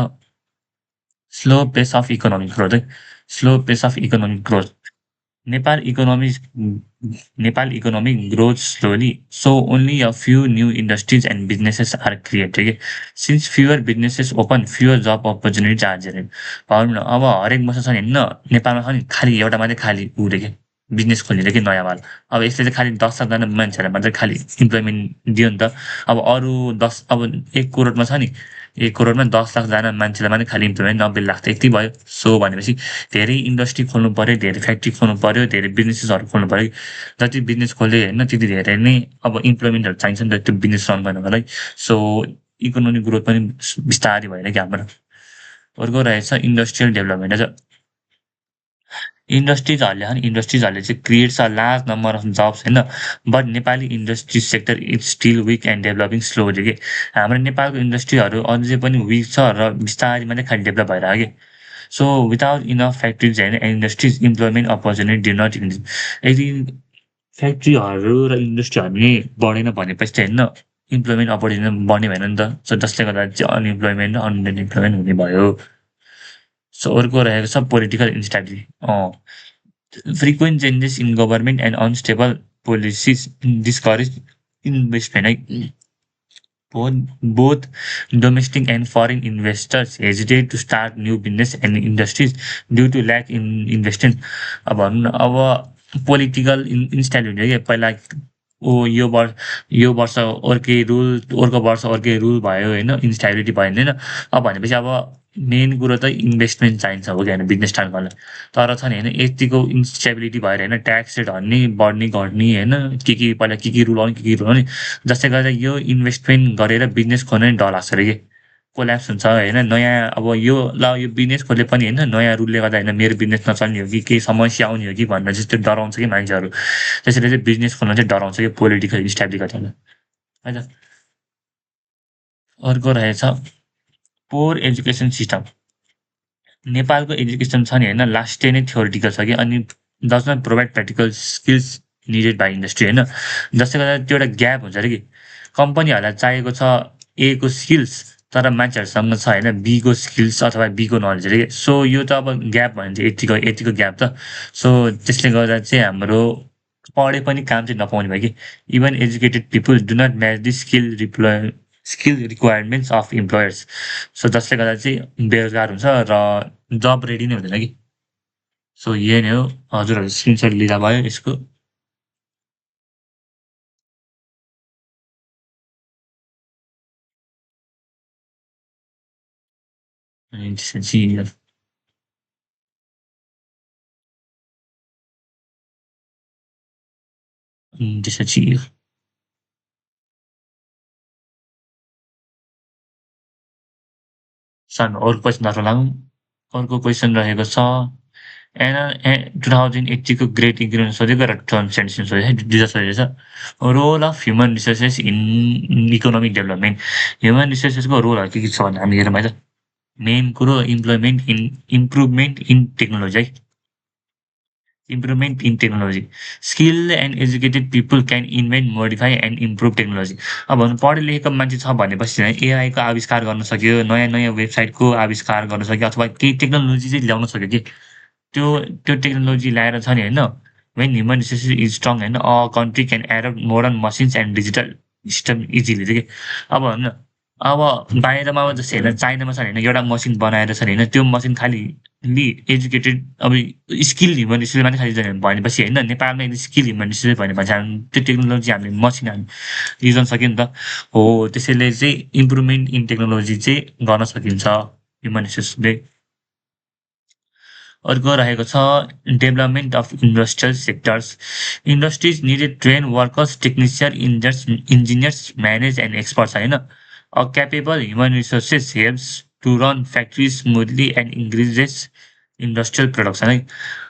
slow pace of economic growth है slow pace of economic growth Nepal economy Nepal economy grows slowly, so only a few new industries and businesses are created. Since fewer businesses open, fewer job opportunities are generated. भनौँ न अब हरेक वर्ष छ नि होइन नेपालमा छ नि खालि एउटा मात्रै खालि उरे के बिजनेस खोलेर कि नयाँ वाला अब यसले चाहिँ खालि 10,000जना मान्छेहरूलाई मात्रै खालि इम्प्लोइमेन्ट दियो नि त। अब अरू 10 अब 1 करोडमा छ नि 1 करोडमा 10,00,000जना मान्छेलाई मात्रै खालि इम्प्लोइमेन्ट 90 लाख त यति भयो। सो भनेपछि धेरै इन्डस्ट्री खोल्नु पर्यो धेरै फ्याक्ट्री खोल्नु पर्यो धेरै बिजनेसेसहरू खोल्नु पर्यो। जति बिजनेस खोल्यो होइन त्यति धेरै नै अब इम्प्लोइमेन्टहरू चाहिन्छ नि त त्यो बिजनेस रन गर्नको लागि। सो इकोनोमिक ग्रोथ पनि बिस्तारै भएर कि हाम्रो। अर्को रहेछ इन्डस्ट्रियल डेभलपमेन्ट इन्डस्ट्रिजहरूले चाहिँ creates a large number of jobs होइन but Nepali industry sector is still weak and developing slowly कि हाम्रो नेपालको इन्डस्ट्रीहरू अझै पनि विक छ र बिस्तारै मात्रै खालि डेभलप भइरहेको कि। सो विदाउट इनफ फ्याक्ट्रिज होइन industries employment opportunity did not increase. यदि फ्याक्ट्रीहरू र इन्डस्ट्रीहरू नै बढेन भनेपछि चाहिँ होइन इम्प्लोइमेन्ट अपर्च्युनिटी बढ्ने भएन नि त। सो जसले गर्दा चाहिँ अनइम्प्लोइमेन्ट र अनइम्प्लोइमेन्ट हुने भयो। सो अर्को रहेको छ political instability frequent changes in government and unstable policies discourage investment है both domestic and foreign investors hesitate to start new business and industries due to lack in investment। अब भनौँ न अब पोलिटिकल इन्स्टेबिलिटी के पहिला यो वर्ष अर्कै रुल अर्को वर्ष अर्कै रुल भयो होइन इन्स्टेबिलिटी भयो होइन। अब भनेपछि अब मेन कुरो त इन्भेस्टमेन्ट चाहिन्छ हो कि होइन बिजनेस स्टार्ट गर्न। तर छ नि होइन यतिको इन्स्टेबिलिटी भएर होइन ट्याक्स रेट हर्ने बढ्ने घट्ने होइन पहिला के रुल आउने के रुल आउने जसले गर्दा यो इन्भेस्टमेन्ट गरेर बिजनेस खोल्न नि डर लाग्छ अरे कि कोल्याप्स हुन्छ होइन नयाँ अब यो यो बिजनेस खोले पनि होइन नयाँ रुलले गर्दा होइन मेरो बिजनेस नचल्ने हो कि केही समस्या आउने हो कि भनेर चाहिँ त्यो डराउँछ कि मान्छेहरू। त्यसैले चाहिँ बिजनेस खोल्न चाहिँ डराउँछ कि पोलिटिकल इन्स्टेबिलिटी गर्दैन है त। अर्को रहेछ पोर एजुकेसन सिस्टम नेपालको एजुकेसन छ नि होइन लास्टै नै थ्योरिटिकल छ कि अनि does not provide practical skills needed by industry होइन जसले गर्दा त्यो एउटा ग्याप हुन्छ अरे कि कम्पनीहरूलाई चाहिएको छ ए को स्किल्स तर मान्छेहरूसँग छ होइन बीको स्किल्स अथवा बीको नलेज अरे कि। सो यो त अब ग्याप भयो भने चाहिँ यतिको ग्याप त। सो त्यसले गर्दा चाहिँ हाम्रो पढे पनि काम चाहिँ नपाउने भयो कि। Even educated people do not match the skill requirements of employers. So जसले गर्दा चाहिँ बेरोजगार हुन्छ र जब रेडी नै हुँदैन कि। सो यही नै हो। हजुरहरू स्क्रिनसट लिँदा भयो यसको। अनि त्यसपछि त्यसपछि सानो अरू क्वेसनतर्फ लागौँ। अर्को क्वेसन रहेको छ। एन 2080 को ग्रेट इन्क्रिमेन्ट सोधेको र टर्म्स एन्ड सोधेको है, दुईवटा सोधेको छ। Role of human resources in economic development. Human रिसोर्सेसको रोलहरू के छ भने हामी हेरौँ है त। मेन कुरो इम्प्रुभमेन्ट इन टेक्नोलोजी है। Improvement in technology. Skill and educated people can invent, modify and improve technology. अब भनौँ पढे लेखेको मान्छे छ भनेपछि चाहिँ एआईको आविष्कार गर्न सक्यो, नयाँ नयाँ वेबसाइटको आविष्कार गर्न सक्यो, अथवा केही टेक्नोलोजी चाहिँ ल्याउन सक्यो कि। त्यो टेक्नोलोजी ल्याएर छ नि होइन, when human resources is strong होइन, a country can adapt modern machines and digital system easily चाहिँ कि। अब भनौँ न, अब बाहिरमा अब जस्तै हेर्दा चाइनामा छ भने एउटा मसिन बनाएर छ भने होइन, त्यो मसिन खालि एजुकेटेड अब स्किल ह्युमन रिसोर्स मात्रै खालि भनेपछि होइन, नेपालमा स्किल ह्युमन रिसोर्स भनेपछि हामी त्यो टेक्नोलोजी हामीले मसिन हामी युज गर्न सक्यो नि त। हो त्यसैले चाहिँ इम्प्रुभमेन्ट इन टेक्नोलोजी चाहिँ गर्न सकिन्छ ह्युमन रिसोर्सले। अर्को रहेको छ development of industrial sectors. Industries needed train workers, technician, engineers, manage and experts होइन। A capable human resources helps to run factory smoothly and increases industrial production है।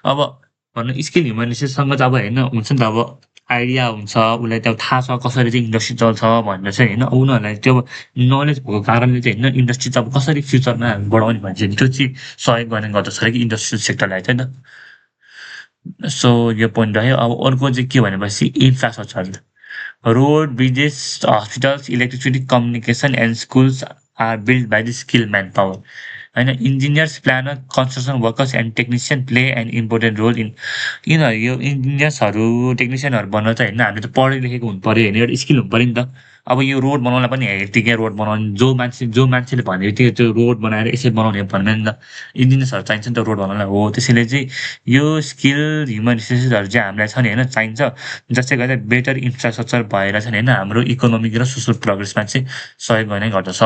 अब भनौँ स्किल ह्युमन रिसोर्ससँग त अब होइन हुन्छ नि त, अब आइडिया हुन्छ, उसलाई त्यो थाहा छ कसरी चाहिँ इन्डस्ट्री चल्छ भनेर चाहिँ होइन, उनीहरूलाई त्यो नलेज भएको कारणले चाहिँ होइन इन्डस्ट्री चाहिँ अब कसरी फ्युचरमा हामी बढाउने भने चाहिँ त्यो चाहिँ सहयोग गर्ने गर्दछ अरे कि इन्डस्ट्रियल सेक्टरलाई चाहिँ होइन। सो यो पोइन्ट रह्यो। अब अर्को चाहिँ के भनेपछि infrastructure. Road, bridges, hospitals, electricity, communication and schools are build by the skill man power होइन। Engineers, planner, construction workers and technician play an important role in. यिनीहरू यो इन्जिनियर्सहरू, टेक्निसियनहरू बन्न चाहिँ होइन हामीले त पढे लेखेको हुनु पऱ्यो होइन, एउटा स्किल हुनु पऱ्यो नि त। अब यो रोड बनाउनलाई पनि हेर्तिकै रोड बनाउने जो मान्छेले भन्ने बित्तिकै त्यो रोड बनाएर यसरी बनाउने भन्दैन नि त। इन्जिनियर्सहरू चाहिन्छ नि त रोड बनाउनलाई। हो त्यसैले चाहिँ यो स्किल ह्युमन रिसोर्सेसहरू चाहिँ हामीलाई छ नि होइन चाहिन्छ। जसले गर्दा बेटर इन्फ्रास्ट्रक्चर भएर छ नि होइन हाम्रो इकोनोमिक र सोसल प्रोग्रेसमा चाहिँ सहयोग गर्ने गर्दछ।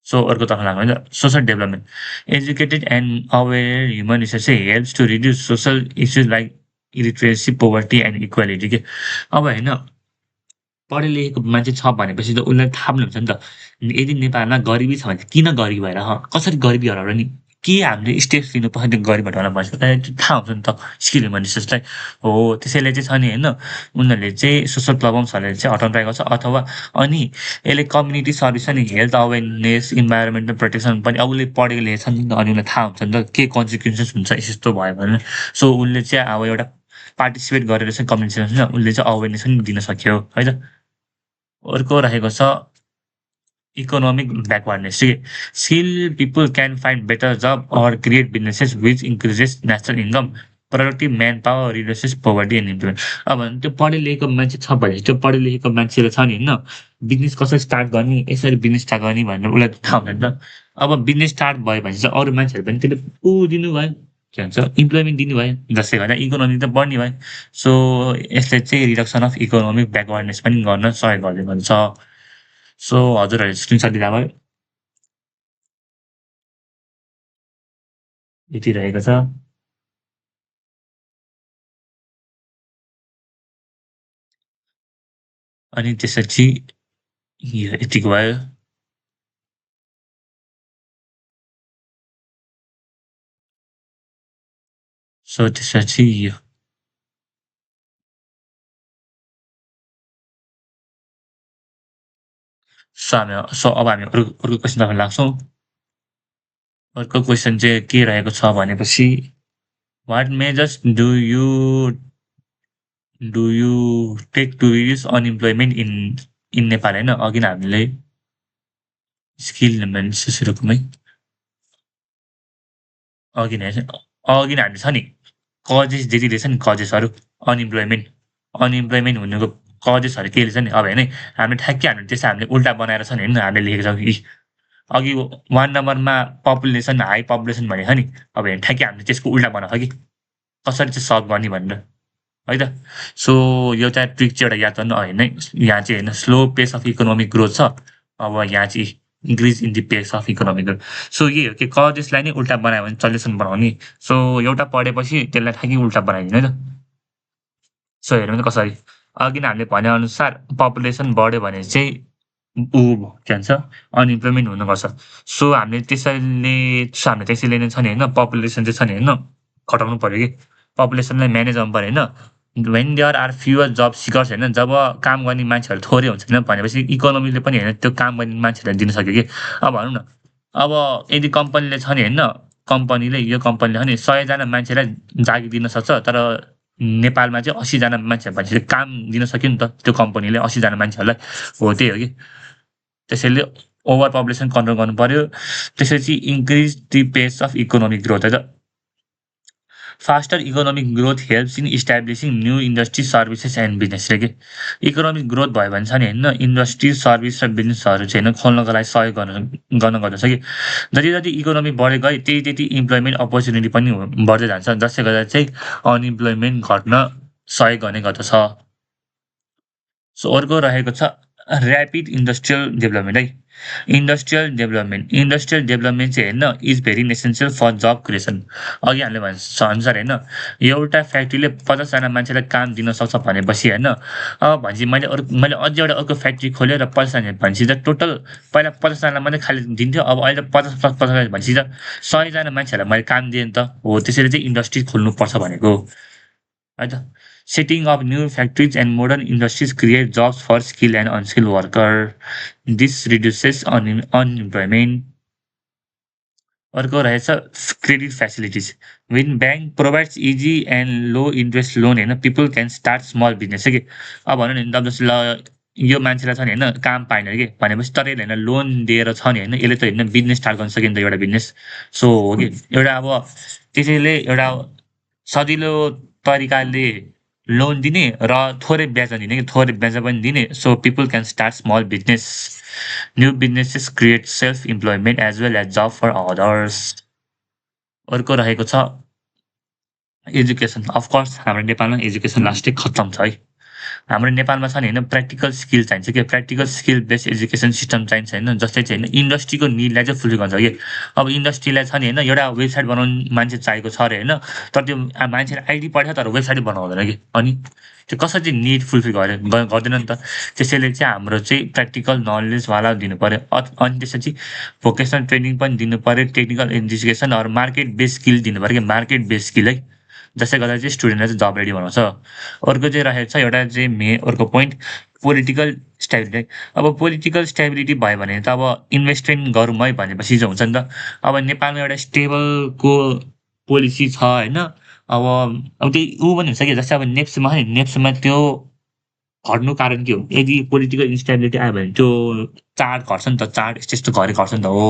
सो अर्कोतर्फ लागौँ होइन, social development. Educated and aware human resource चाहिँ helps to reduce social issues like illiteracy, poverty and equality के। अब होइन पढे लेखेको मान्छे छ भनेपछि त उसलाई थाहा पनि हुन्छ नि त। यदि नेपालमा गरिबी छ भने किन गरिबी भएर कसरी गरिबी हराएर नि के हामीले स्टेप्स लिनुपर्छ त्यो गरिबी हटाउनलाई भन्छ त्यो थाहा हुन्छ नि त स्किल ह्युमन रिसोर्सलाई। हो त्यसैले चाहिँ छ नि होइन उनीहरूले चाहिँ सोसल प्रब्लम्सहरूले चाहिँ हटाउनु ट्राई गर्छ, अथवा अनि यसले कम्युनिटी सर्भिस अनि हेल्थ अवेरनेस, इन्भाइरोमेन्टल प्रोटेक्सन पनि अब उसले पढेको लेखेको छ नि त, अनि उसलाई थाहा हुन्छ नि त के कन्सिक्वेन्सेस हुन्छ यस्तो भयो भने। सो उसले चाहिँ अब एउटा पार्टिसिपेट गरेर चाहिँ कम्युनिटी उसले चाहिँ अवेरनेस पनि दिन सक्यो है त। अर्को रहेको छ economic backwardness. Skill people can find better job or create businesses which increases national income, productive man power, reduces poverty and employment. अब त्यो पढे लेखेको मान्छे छ भने त्यो पढे लेखेको मान्छेले छ नि होइन बिजनेस कसरी स्टार्ट गर्ने, यसरी बिजनेस स्टार्ट गर्ने भनेर उसलाई थाहा हुँदैन नि त। अब बिजनेस स्टार्ट भयो भने चाहिँ अरू मान्छेहरू पनि त्यसले दिनु भयो, के भन्छ इम्प्लोइमेन्ट दिनुभयो, जसले गर्दा इकोनोमी त बढ्ने भयो। सो यसले चाहिँ रिडक्सन अफ इकोनोमिक ब्याकवर्डनेस पनि गर्न सहयोग गर्ने भन्छ। सो हजुरहरूले स्क्रिनसट दिँदा भयो। यति रहेको छ। अनि त्यसपछि यतिको भयो। सो त्यसपछि यो अब हामी अर्को क्वेसनतर्फ लाग्छौँ। अर्को क्वेसन चाहिँ के रहेको छ भनेपछि what measures do you take to reduce unemployment in Nepal होइन, अघि नै हामीले स्किल मान्छेहरूकोमै अघि नै हामीले छ नि कजेस जे जे रहेछ नि कजेसहरू अनइम्प्लोइमेन्ट अनइम्प्लोइमेन्ट हुनुको कजेसहरू के रहेछ नि अब हेर्नु है हामीले ठ्याक्कै हामीले त्यसै हामीले उल्टा बनाएर छ नि हेर्नु हामीले लेखेको छौँ कि अघि 1 नम्बरमा पपुलेसन हाई पपुलेसन भनेको छ नि अब हेर्नु ठ्याक्कै हामीले त्यसको उल्टा बनाएको कि कसरी चाहिँ सल्भ गर्ने भनेर है त सो एउटा ट्रिक चाहिँ एउटा याद गर्नु होइन यहाँ चाहिँ होइन slow pace of economic growth छ अब यहाँ चाहिँ इन्क्रिज इन द पेस अफ इकोनोमिक ग्रोथ सो यही हो कि कजेसलाई नै उल्टा बनायो भने सल्युसन बनाउने सो एउटा पढेपछि त्यसलाई ठ्याक्कै उल्टा बनाइदिनु है त सो हेरौँ त कसरी अघि नै हामीले भनेअनुसार पपुलेसन बढ्यो भने चाहिँ ऊ के भन्छ अनइम्प्लोइमेन्ट हुनुपर्छ सो हामीले हामीले त्यसैले नै छ नि होइन पपुलेसन चाहिँ छ नि होइन घटाउनु पऱ्यो कि पपुलेसनलाई म्यानेज गर्नु पऱ्यो होइन when there are fewer job seekers होइन जब काम गर्ने मान्छेहरू थोरै हुन्छ होइन भनेपछि इकोनोमीले पनि होइन त्यो काम गर्ने मान्छेहरूलाई दिन सक्यो कि अब भनौँ न अब यदि कम्पनीले छ नि होइन कम्पनीले यो कम्पनीले छ नि 100जना मान्छेलाई जागिर दिन सक्छ तर नेपालमा चाहिँ 80जना मान्छे भनेपछि काम दिन सक्यो नि त त्यो कम्पनीले 80जना मान्छेहरूलाई हो त्यही हो कि त्यसैले ओभर पपुलेसन कन्ट्रोल गर्नु पर्यो त्यसपछि इन्क्रिज द पेस अफ इकोनोमिक ग्रोथ है त faster economic growth helps in establishing new industry services and business के इकोनोमिक ग्रोथ भयो भने छ नि होइन इन्डस्ट्री सर्भिस र बिजनेसहरू चाहिँ होइन खोल्नको लागि सहयोग गर्न गर्दछ कि जति जति इकोनोमी बढेको गयो त्यति इम्प्लोइमेन्ट अपर्च्युनिटी पनि बढ्दै जान्छ जसले गर्दा चाहिँ अनइम्प्लोइमेन्ट घट्न सहयोग गर्ने गर्दछ सो अर्को रहेको छ ऱ्यापिड इन्डस्ट्रियल डेभलपमेन्ट है इन्डस्ट्रियल डेभलपमेन्ट चाहिँ होइन is very essential for job creation अघि हामीले अनुसार होइन एउटा फ्याक्ट्रीले 50जना मान्छेलाई काम दिन सक्छ भनेपछि होइन अब भनेपछि मैले अझै एउटा अर्को फ्याक्ट्री खोलेँ र 50जना भनेपछि त टोटल पहिला 50जनालाई मात्रै खालि दिन्थ्यो अब अहिले त 50 भनेपछि त 100जना मान्छेहरूलाई मैले काम दिएँ नि त हो त्यसरी चाहिँ इन्डस्ट्री खोल्नुपर्छ भनेको है त setting up new factories and modern industries create jobs for skilled and unskilled worker. This reduces unemployment. अर्को रहेछ credit facilities when bank provides easy and low interest loan होइन people can start small business कि अब भनौँ न अब जस्तो ल यो मान्छेलाई छ नि होइन काम पाएन कि भनेपछि तर यसले होइन लोन दिएर छ नि होइन यसले त होइन बिजनेस स्टार्ट गर्न सक्यो नि त एउटा बिजनेस सो हो कि एउटा अब त्यसैले एउटा सजिलो तरिकाले लोन दिने र थोरै ब्याज दिने कि थोरै ब्याज पनि दिने so people can start small business new businesses create self employment as well as job for others अर्को रहेको छ एजुकेसन अफकोर्स हाम्रो नेपालमा एजुकेसन लास्टै खत्तम छ है हाम्रो नेपालमा छ नि होइन प्र्याक्टिकल स्किल चाहिन्छ कि practical skill based education system चाहिन्छ होइन जस्तै चाहिँ होइन इन्डस्ट्रीको निडलाई चाहिँ फुलफिल गर्छ कि अब इन्डस्ट्रीलाई छ नि होइन एउटा वेबसाइट बनाउनु मान्छे चाहिएको छ अरे होइन तर त्यो मान्छेले आइडी पठायो तर वेबसाइट बनाउँदैन कि अनि त्यो कसरी चाहिँ निड फुलफिल गर्दैन नि त त्यसैले चाहिँ हाम्रो चाहिँ प्र्याक्टिकल नलेजवाला दिनु पऱ्यो अनि त्यसपछि भोकेसनल ट्रेनिङ पनि दिनु पऱ्यो टेक्निकल एजुकेसन अरू मार्केट बेस्ड स्किल दिनु पऱ्यो कि मार्केट बेस्ड स्किल है जसले गर्दा चाहिँ स्टुडेन्टलाई चाहिँ जब रेडी बनाउँछ अर्को चाहिँ रहेको छ एउटा चाहिँ अर्को पोइन्ट पोलिटिकल स्टेबिलिटी अब पोलिटिकल स्टेबिलिटी भयो भने त अब इन्भेस्टमेन्ट गरौँ है भनेपछि चाहिँ हुन्छ नि त अब नेपालमा एउटा स्टेबलको पोलिसी छ होइन अब त्यही ऊ पनि हुन्छ कि जस्तै अब नेप्समा त्यो घट्नु कारण के हो यदि पोलिटिकल इन्स्टेबिलिटी आयो भने त्यो चाड घट्छ नि त चाड यस्तो घरि घट्छ नि त हो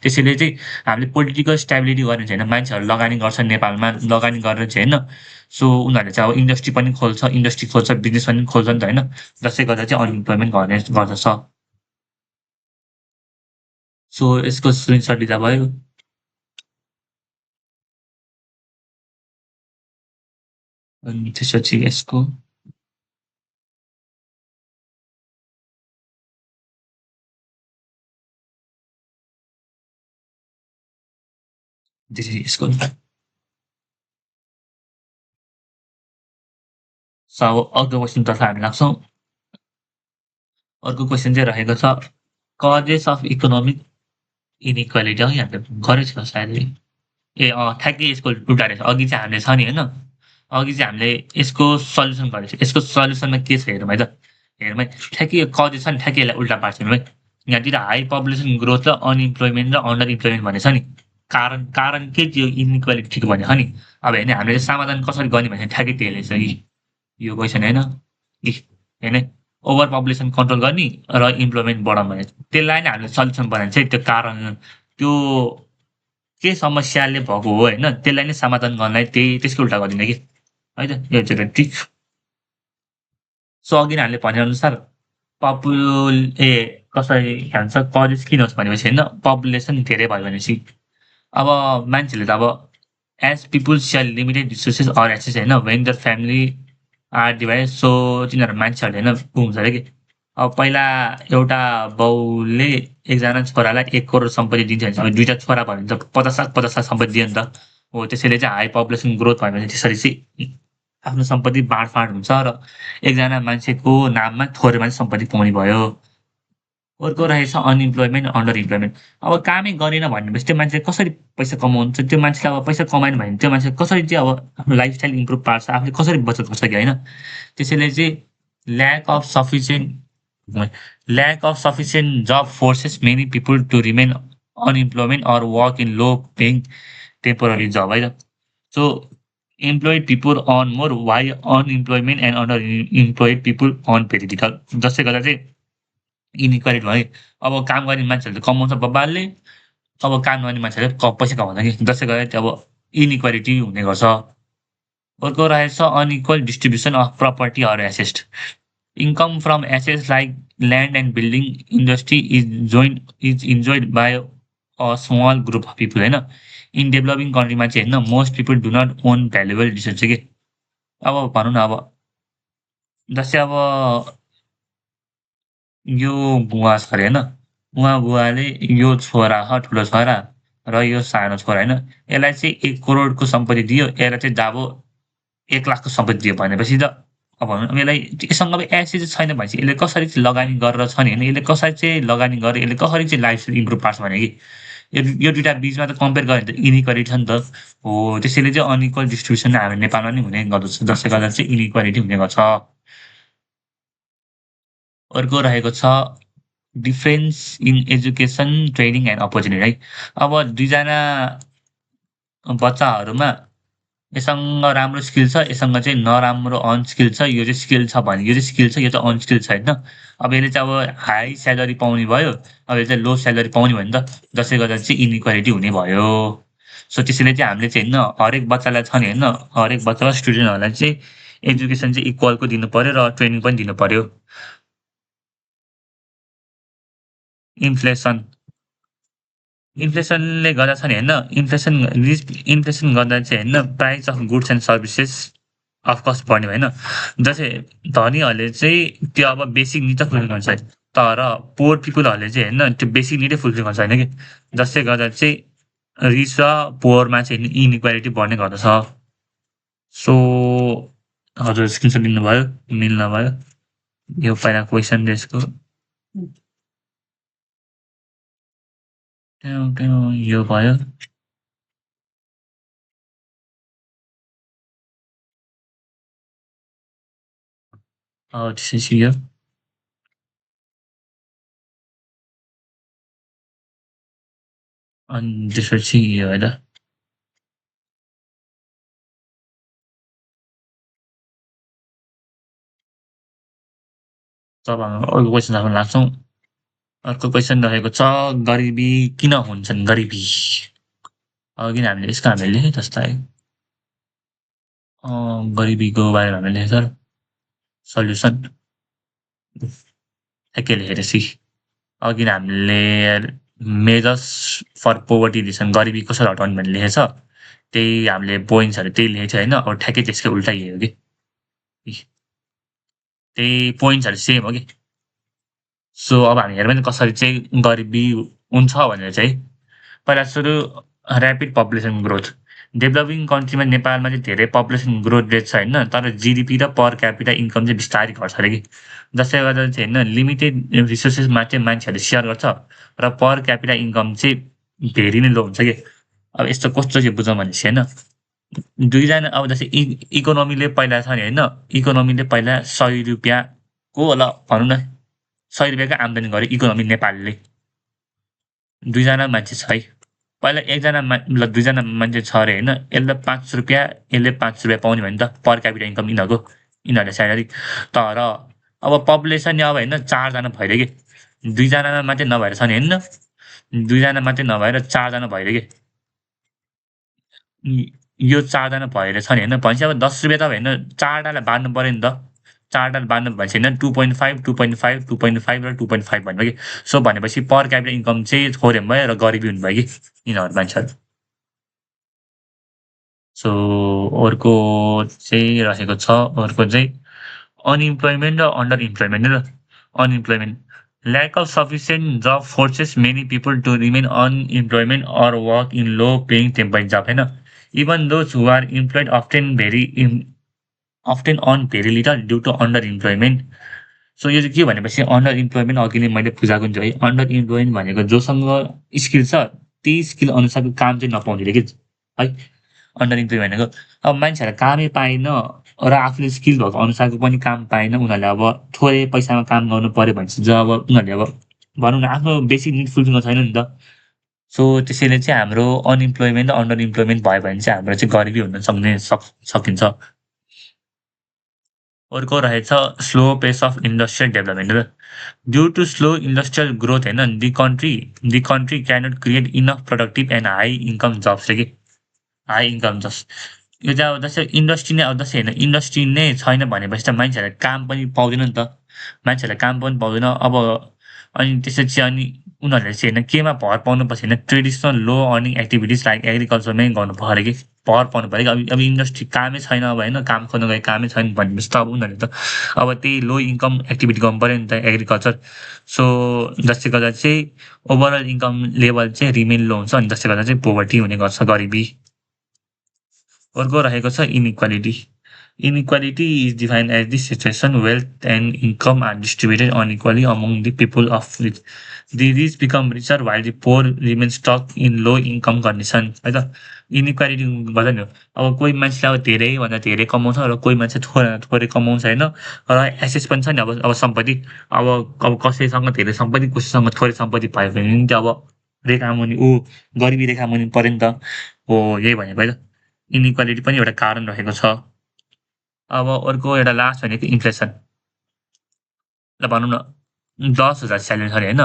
त्यसैले चाहिँ हामीले पोलिटिकल स्टेबिलिटी गर्ने चाहिँ होइन मान्छेहरू लगानी गर्छ नेपालमा लगानी गरेर चाहिँ होइन सो उनीहरूले चाहिँ अब इन्डस्ट्री खोल्छ बिजनेस पनि खोल्छ नि त होइन जसले गर्दा चाहिँ अनइम्प्लोइमेन्ट गर्दछ सो यसको स्क्रिनसट लिँदा भयो अनि त्यसपछि यसको यसको सो अब अर्को क्वेसनतर्फ हामी लाग्छौँ अर्को क्वेसन चाहिँ रहेको छ कजेस अफ इकोनोमिक इनइक्वालिटी है हामीले गरेको छ सायद ए ठ्याक्कै यसको उल्टा रहेछ अघि चाहिँ हामीले छ नि होइन अघि चाहिँ हामीले यसको सल्युसन गरेको छ यसको सल्युसनमा के छ हेरौँ है त हेरौँ है ठ्याक्कै कजेस छ नि ठ्याक्कै यसलाई उल्टा पार्छौँ है यहाँतिर हाई पपुलेसन ग्रोथ र अनइम्प्लोइमेन्ट र अन्डर इम्प्लोइमेन्ट भनेको छ नि कारण के त्यो इनइक्वालिटीको भनेको नि अब हेर्ने हामीले समाधान कसरी गर्ने भने ठ्याक्कै त्यही रहेछ कि यो क्वेसन होइन होइन ओभर पपुलेसन कन्ट्रोल गर्ने र इम्प्लोइमेन्ट बढाउँ भने त्यसलाई नै हामीले सल्युसन बनायो चाहिँ त्यो कारण त्यो के समस्याले भएको हो होइन त्यसलाई नै समाधान गर्नलाई त्यसको उल्टा गरिदिने कि है त यो चाहिँ ठिक। सो अघि नै हामीले भनेअनुसार ए कसरी के भन्छ कलेज किन होस् भनेपछि होइन पपुलेसन धेरै भयो भनेपछि अब मान्छेले त अब as people share limited resources or access होइन when the family are divide so तिनीहरू मान्छेहरूले होइन ऊ हुन्छ अरे कि अब पहिला एउटा बाउले एकजना छोरालाई 1 करोड सम्पत्ति दिन्छ भने अब दुईवटा छोरा भयो भने त 50 लाख सम्पत्ति दियो नि त। हो त्यसैले चाहिँ हाई पपुलेसन ग्रोथ भयो भने त्यसरी चाहिँ आफ्नो सम्पत्ति बाँडफाँड हुन्छ र एकजना मान्छेको नाममा थोरै मात्रै सम्पत्ति पाउने भयो। अर्को रहेछ अनइम्प्लोइमेन्ट, अन्डर इम्प्लोइमेन्ट। अब कामै गरेन भनेपछि त्यो मान्छे कसरी पैसा कमाउँछ? त्यो मान्छेले अब पैसा कमाएन भने त्यो मान्छे कसरी चाहिँ अब आफ्नो लाइफस्टाइल इम्प्रुभ पार्छ? आफूले कसरी बचत गर्छ कि होइन? त्यसैले चाहिँ lack of sufficient lack of sufficient job forces many people to remain unemployment or work in low paying temporary job है त। So employed people earn more why unemployment and underemployed people earn very little. जसले गर्दा चाहिँ inequality भयो। अब काम गर्ने मान्छेहरूले त कमाउँछ बब्बालले, अब काम नगर्ने मान्छेहरूले पैसा कमाउँछ कि जसले गर्दा चाहिँ अब इनइक्वालिटी हुने गर्छ। अर्को रहेछ unequal distribution of property or asset. Income from assets like land and building industry is enjoyed by a small group of people होइन। इन डेभलपिङ कन्ट्रीमा चाहिँ होइन most people do not own valuable resource चाहिँ के अब भनौँ न अब जस्तै अब यो बुवा छ अरे होइन, बुवाले यो छोरा छ ठुलो छोरा र यो सानो छोरा होइन, यसलाई चाहिँ 1 करोडको सम्पत्ति दियो, यसलाई चाहिँ जाबो 1 लाखको सम्पत्ति दियो भनेपछि त अब भनौँ अब यसलाई योसँग अब एसेट छैन भनेपछि यसले कसरी चाहिँ लगानी गरेर छ नि होइन, यसले कसरी चाहिँ लगानी गरेर यसले कसरी चाहिँ लाइफस्टाइल इम्प्रुभ पार्छ भने कि यो 2टा बिचमा त कम्पेयर गऱ्यो भने त इनइक्वालिटी छ नि त। हो त्यसैले चाहिँ अनइक्वल डिस्ट्रिब्युसन हाम्रो नेपालमा नि हुने गर्दछ जसले गर्दा चाहिँ इनइक्वालिटी हुने गर्छ। अर्को रहेको छ difference in education, training and opportunity है। अब 2जना बच्चाहरूमा यसँग राम्रो स्किल छ, यसँग चाहिँ नराम्रो अनस्किल छ, यो चाहिँ स्किल छ भने यो चाहिँ स्किल छ, यो चाहिँ अनस्किल छ होइन। अब यसले चाहिँ अब हाई स्यालेरी पाउने भयो, अब यो चाहिँ लो स्यालेरी पाउने भयो नि त, जसले गर्दा चाहिँ इनइक्वालिटी हुने भयो। सो त्यसैले चाहिँ हामीले चाहिँ होइन हरेक बच्चालाई छ नि होइन, हरेक बच्चा र स्टुडेन्टहरूलाई चाहिँ एजुकेसन चाहिँ इक्वलको दिनुपर्यो र ट्रेनिङ पनि दिनुपर्यो। इन्फ्लेसन इन्फ्लेसनले गर्दा छ नि होइन, इन्फ्लेसन गर्दा चाहिँ होइन price of goods and services of course बढ्ने होइन। जस्तै धनीहरूले चाहिँ त्यो अब बेसिक निड त फुलफिल गर्छ तर पुवर पिपलहरूले चाहिँ होइन त्यो बेसिक निडै फुलफिल गर्छ होइन कि, जसले गर्दा चाहिँ रिच र पुवरमा चाहिँ इनइक्वालिटी बढ्ने गर्दछ। सो हजुर स्क्रिनसट लिनुभयो, मिल्नुभयो। यो पहिला क्वेसन त्यसको यो भयो। त्यसपछि यो अनि त्यसपछि यो होइन तब अर्को क्वेसनमा लाग्छौँ। अर्को क्वेसन रहेको छ गरिबी किन हुन्छन् गरिबी? अघि नै हामीले यसको हामीले लेखेँ जस्तो गरिबीको बारेमा हामीले लेखेछ सल्युसन के लेखेपछि अघि नै हामीले मेजर्स फर पोभर्टी लिसन गरिबी कसरी हटाउने भन्ने लेखेछ, त्यही हामीले पोइन्ट्सहरू त्यही लेखेको थियो होइन। अब ठ्याक्कै त्यसकै उल्टा हो कि त्यही पोइन्ट्सहरू सेम हो कि। सो अब हामी हेरौँ नि कसरी चाहिँ गरिबी हुन्छ भनेर चाहिँ पहिला सुरु ऱ्यापिड पपुलेसन ग्रोथ। डेभलपिङ कन्ट्रीमा नेपालमा चाहिँ धेरै पपुलेसन ग्रोथ रेट छ होइन, तर जिडिपी र पर क्यापिटा इन्कम चाहिँ बिस्तारै घट्छ अरे कि, जसले गर्दा चाहिँ होइन लिमिटेड रिसोर्सेसमा चाहिँ मान्छेहरूले सेयर गर्छ र पर क्यापिटा इन्कम चाहिँ धेरै नै लो हुन्छ कि। अब यस्तो कस्तो चाहिँ बुझौँ भनेपछि होइन 2जना अब जस्तै इकोनोमीले पहिला छ नि होइन, इकोनोमीले पहिला 100 रुपियाँको ल भनौँ न 100 रुपियाँको आम्दानी गर्यो इकोनोमी नेपालले। 2जना मान्छे छ है, पहिला एकजना ल 2जना मान्छे छ अरे होइन, यसले 5 रुपियाँ यसले 5 रुपियाँ पाउने भयो नि त पर क्यापिटा इन्कम यिनीहरूले स्यालेरी। तर अब पपुलेसन अब होइन 4जना भइदियो कि, 2जना मात्रै नभएर छ नि होइन, 2जना मात्रै नभएर 4जना भइदियो कि यो 4 जना भएर छ नि होइन भनेपछि अब ₹10 त होइन 4 टालाई बाँड्नु पर्यो नि त। 4 टाले बाँड्नु भनेपछि होइन 2.5, 2.5, 2.5 र 2.5 भन्नुभयो कि। सो भनेपछि पर क्यापिटा इन्कम चाहिँ थोरै भयो र गरिबी हुनुभयो कि यिनीहरू मान्छेहरू। सो अर्को चाहिँ रहेको छ, अर्को चाहिँ अनइम्प्लोइमेन्ट र अन्डर इम्प्लोइमेन्ट र unemployment. Lack of sufficient job forces many people to remain unemployment or work in low paying temporary job होइन। Even those who are employed often earn very little due to underemployment. So यो चाहिँ के भनेपछि under employment अघि नै मैले बुझाएको हुन्छु है। अन्डर इम्प्लोइमेन्ट भनेको जोसँग स्किल छ त्यही स्किल अनुसारको काम चाहिँ नपाउने रे के है। अन्डर इम्प्लोइमेन्ट भनेको अब मान्छेहरूलाई कामै पाएन र आफूले स्किल भएको अनुसारको पनि काम पाएन उनीहरूले अब थोरै पैसामा काम गर्नु पर्यो भनेपछि चाहिँ अब उनीहरूले अब भनौँ न आफ्नो बेसिक निड फुलफिल गर्न छैन नि त। सो त्यसैले चाहिँ हाम्रो अनइम्प्लोइमेन्ट र अन्डर इम्प्लोइमेन्ट भयो भने चाहिँ हाम्रो चाहिँ गरिबी हुन सकिन्छ। अर्को रहेछ slow pace of industrial development. Due to slow industrial growth होइन the country cannot create enough productive and high income jobs रे कि हाई इन्कम जब्स। यो चाहिँ अब जस्तै इन्डस्ट्री नै अब जस्तै होइन इन्डस्ट्री नै छैन भनेपछि त मान्छेहरूलाई काम पनि पाउँदैन नि त। मान्छेहरूलाई काम पनि पाउँदैन अब अनि त्यसपछि अनि उनीहरूले चाहिँ होइन केमा भर पाउनुपर्छ होइन ट्रेडिसनल लो अर्निङ एक्टिभिटिज लाइक एग्रिकल्चरमै गर्नु पऱ्यो कि भर पाउनु पऱ्यो कि अब इन्डस्ट्री कामै छैन अब होइन काम खोज्न गए कामै छैन भनेपछि त अब उनीहरूले त अब त्यही लो इन्कम एक्टिभिटी गर्नु पऱ्यो नि त एग्रिकल्चर। सो जसले गर्दा चाहिँ ओभरअल इन्कम लेभल चाहिँ रिमेन लो हुन्छ अनि जसले गर्दा चाहिँ पोभर्टी हुने गर्छ गरिबी। अर्को रहेको छ inequality. Inequality is defined as the situation wealth and income are distributed unequally among the people of rich. The rich become richer while the poor remain stuck in low income condition है त। Inequality गर्दा नि हो अब कोही मान्छेले अब धेरैभन्दा धेरै कमाउँछ र कोही मान्छे थोरै कमाउँछ होइन र एसेस पनि छ नि अब सम्पत्ति अब कसैसँग धेरै सम्पत्ति कसैसँग थोरै सम्पत्ति पायो भने नि त्यो अब रेखामुनि गरिबी रेखामुनि पऱ्यो नि त। हो यही भनेको है त। इनइक्वालिटी पनि एउटा कारण रहेको छ। अब अर्को एउटा लास्ट भनेको इन्फ्लेसन। ल भनौँ न 10,000 स्यालेरी छ अरे होइन।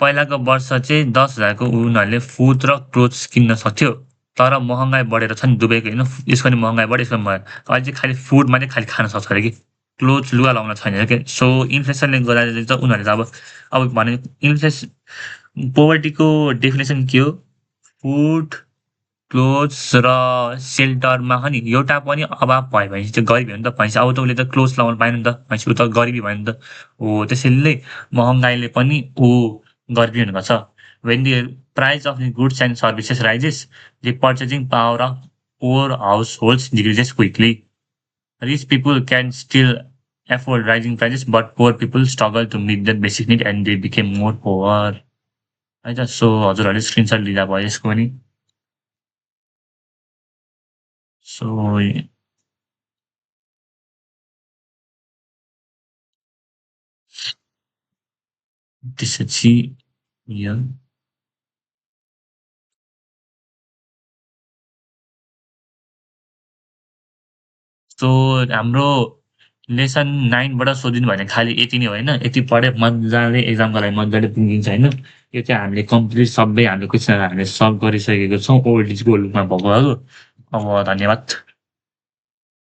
पहिलाको वर्ष चाहिँ 10,000 को उनीहरूले फुड र क्लोथ्स किन्न सक्थ्यो। तर महँगाई बढेर छ नि दुबईको होइन यसको नि महँगाई बढ्यो यसको पनि अहिले चाहिँ खालि फुड मात्रै खालि खान सक्छ अरे कि क्लोथ्स लुगा लाउन छैन अरे कि। सो इन्फ्लेसनले गर्दा चाहिँ उनीहरूले त अब भने पोभर्टीको डेफिनेसन के हो? फुड क्लोथ्स र सेल्टरमा नि एउटा पनि अभाव भयो भने चाहिँ गरिबी हो नि त भनेपछि अब त उसले त क्लोथ्स लगाउनु पाएन नि त भनेपछि ऊ त गरिबी भयो नि त। हो त्यसैले महँगाइले पनि गरिबी हुने गर्छ। When the price of the goods and services rises the purchasing power of poor households decreases quickly. Rich people can still afford rising prices but poor people struggle to meet the basic need and they became more poorer है त। So हजुरहरूले screenshot लिँदा भयो यसको पनि। So त्यसपछि यो so हाम्रो लेसन 9 बाट सोधिनु भने खालि यति नै हो होइन। यति पढे मजाले एक्जामको लागि मजाले पुगिन्छ होइन। यो चाहिँ हामीले कम्प्लिट सबै हाम्रो क्वेसनहरू हामीले सल्भ गरिसकेको छौँ ओल्ड इज गोल्डमा भएकोहरू। अब धन्यवाद।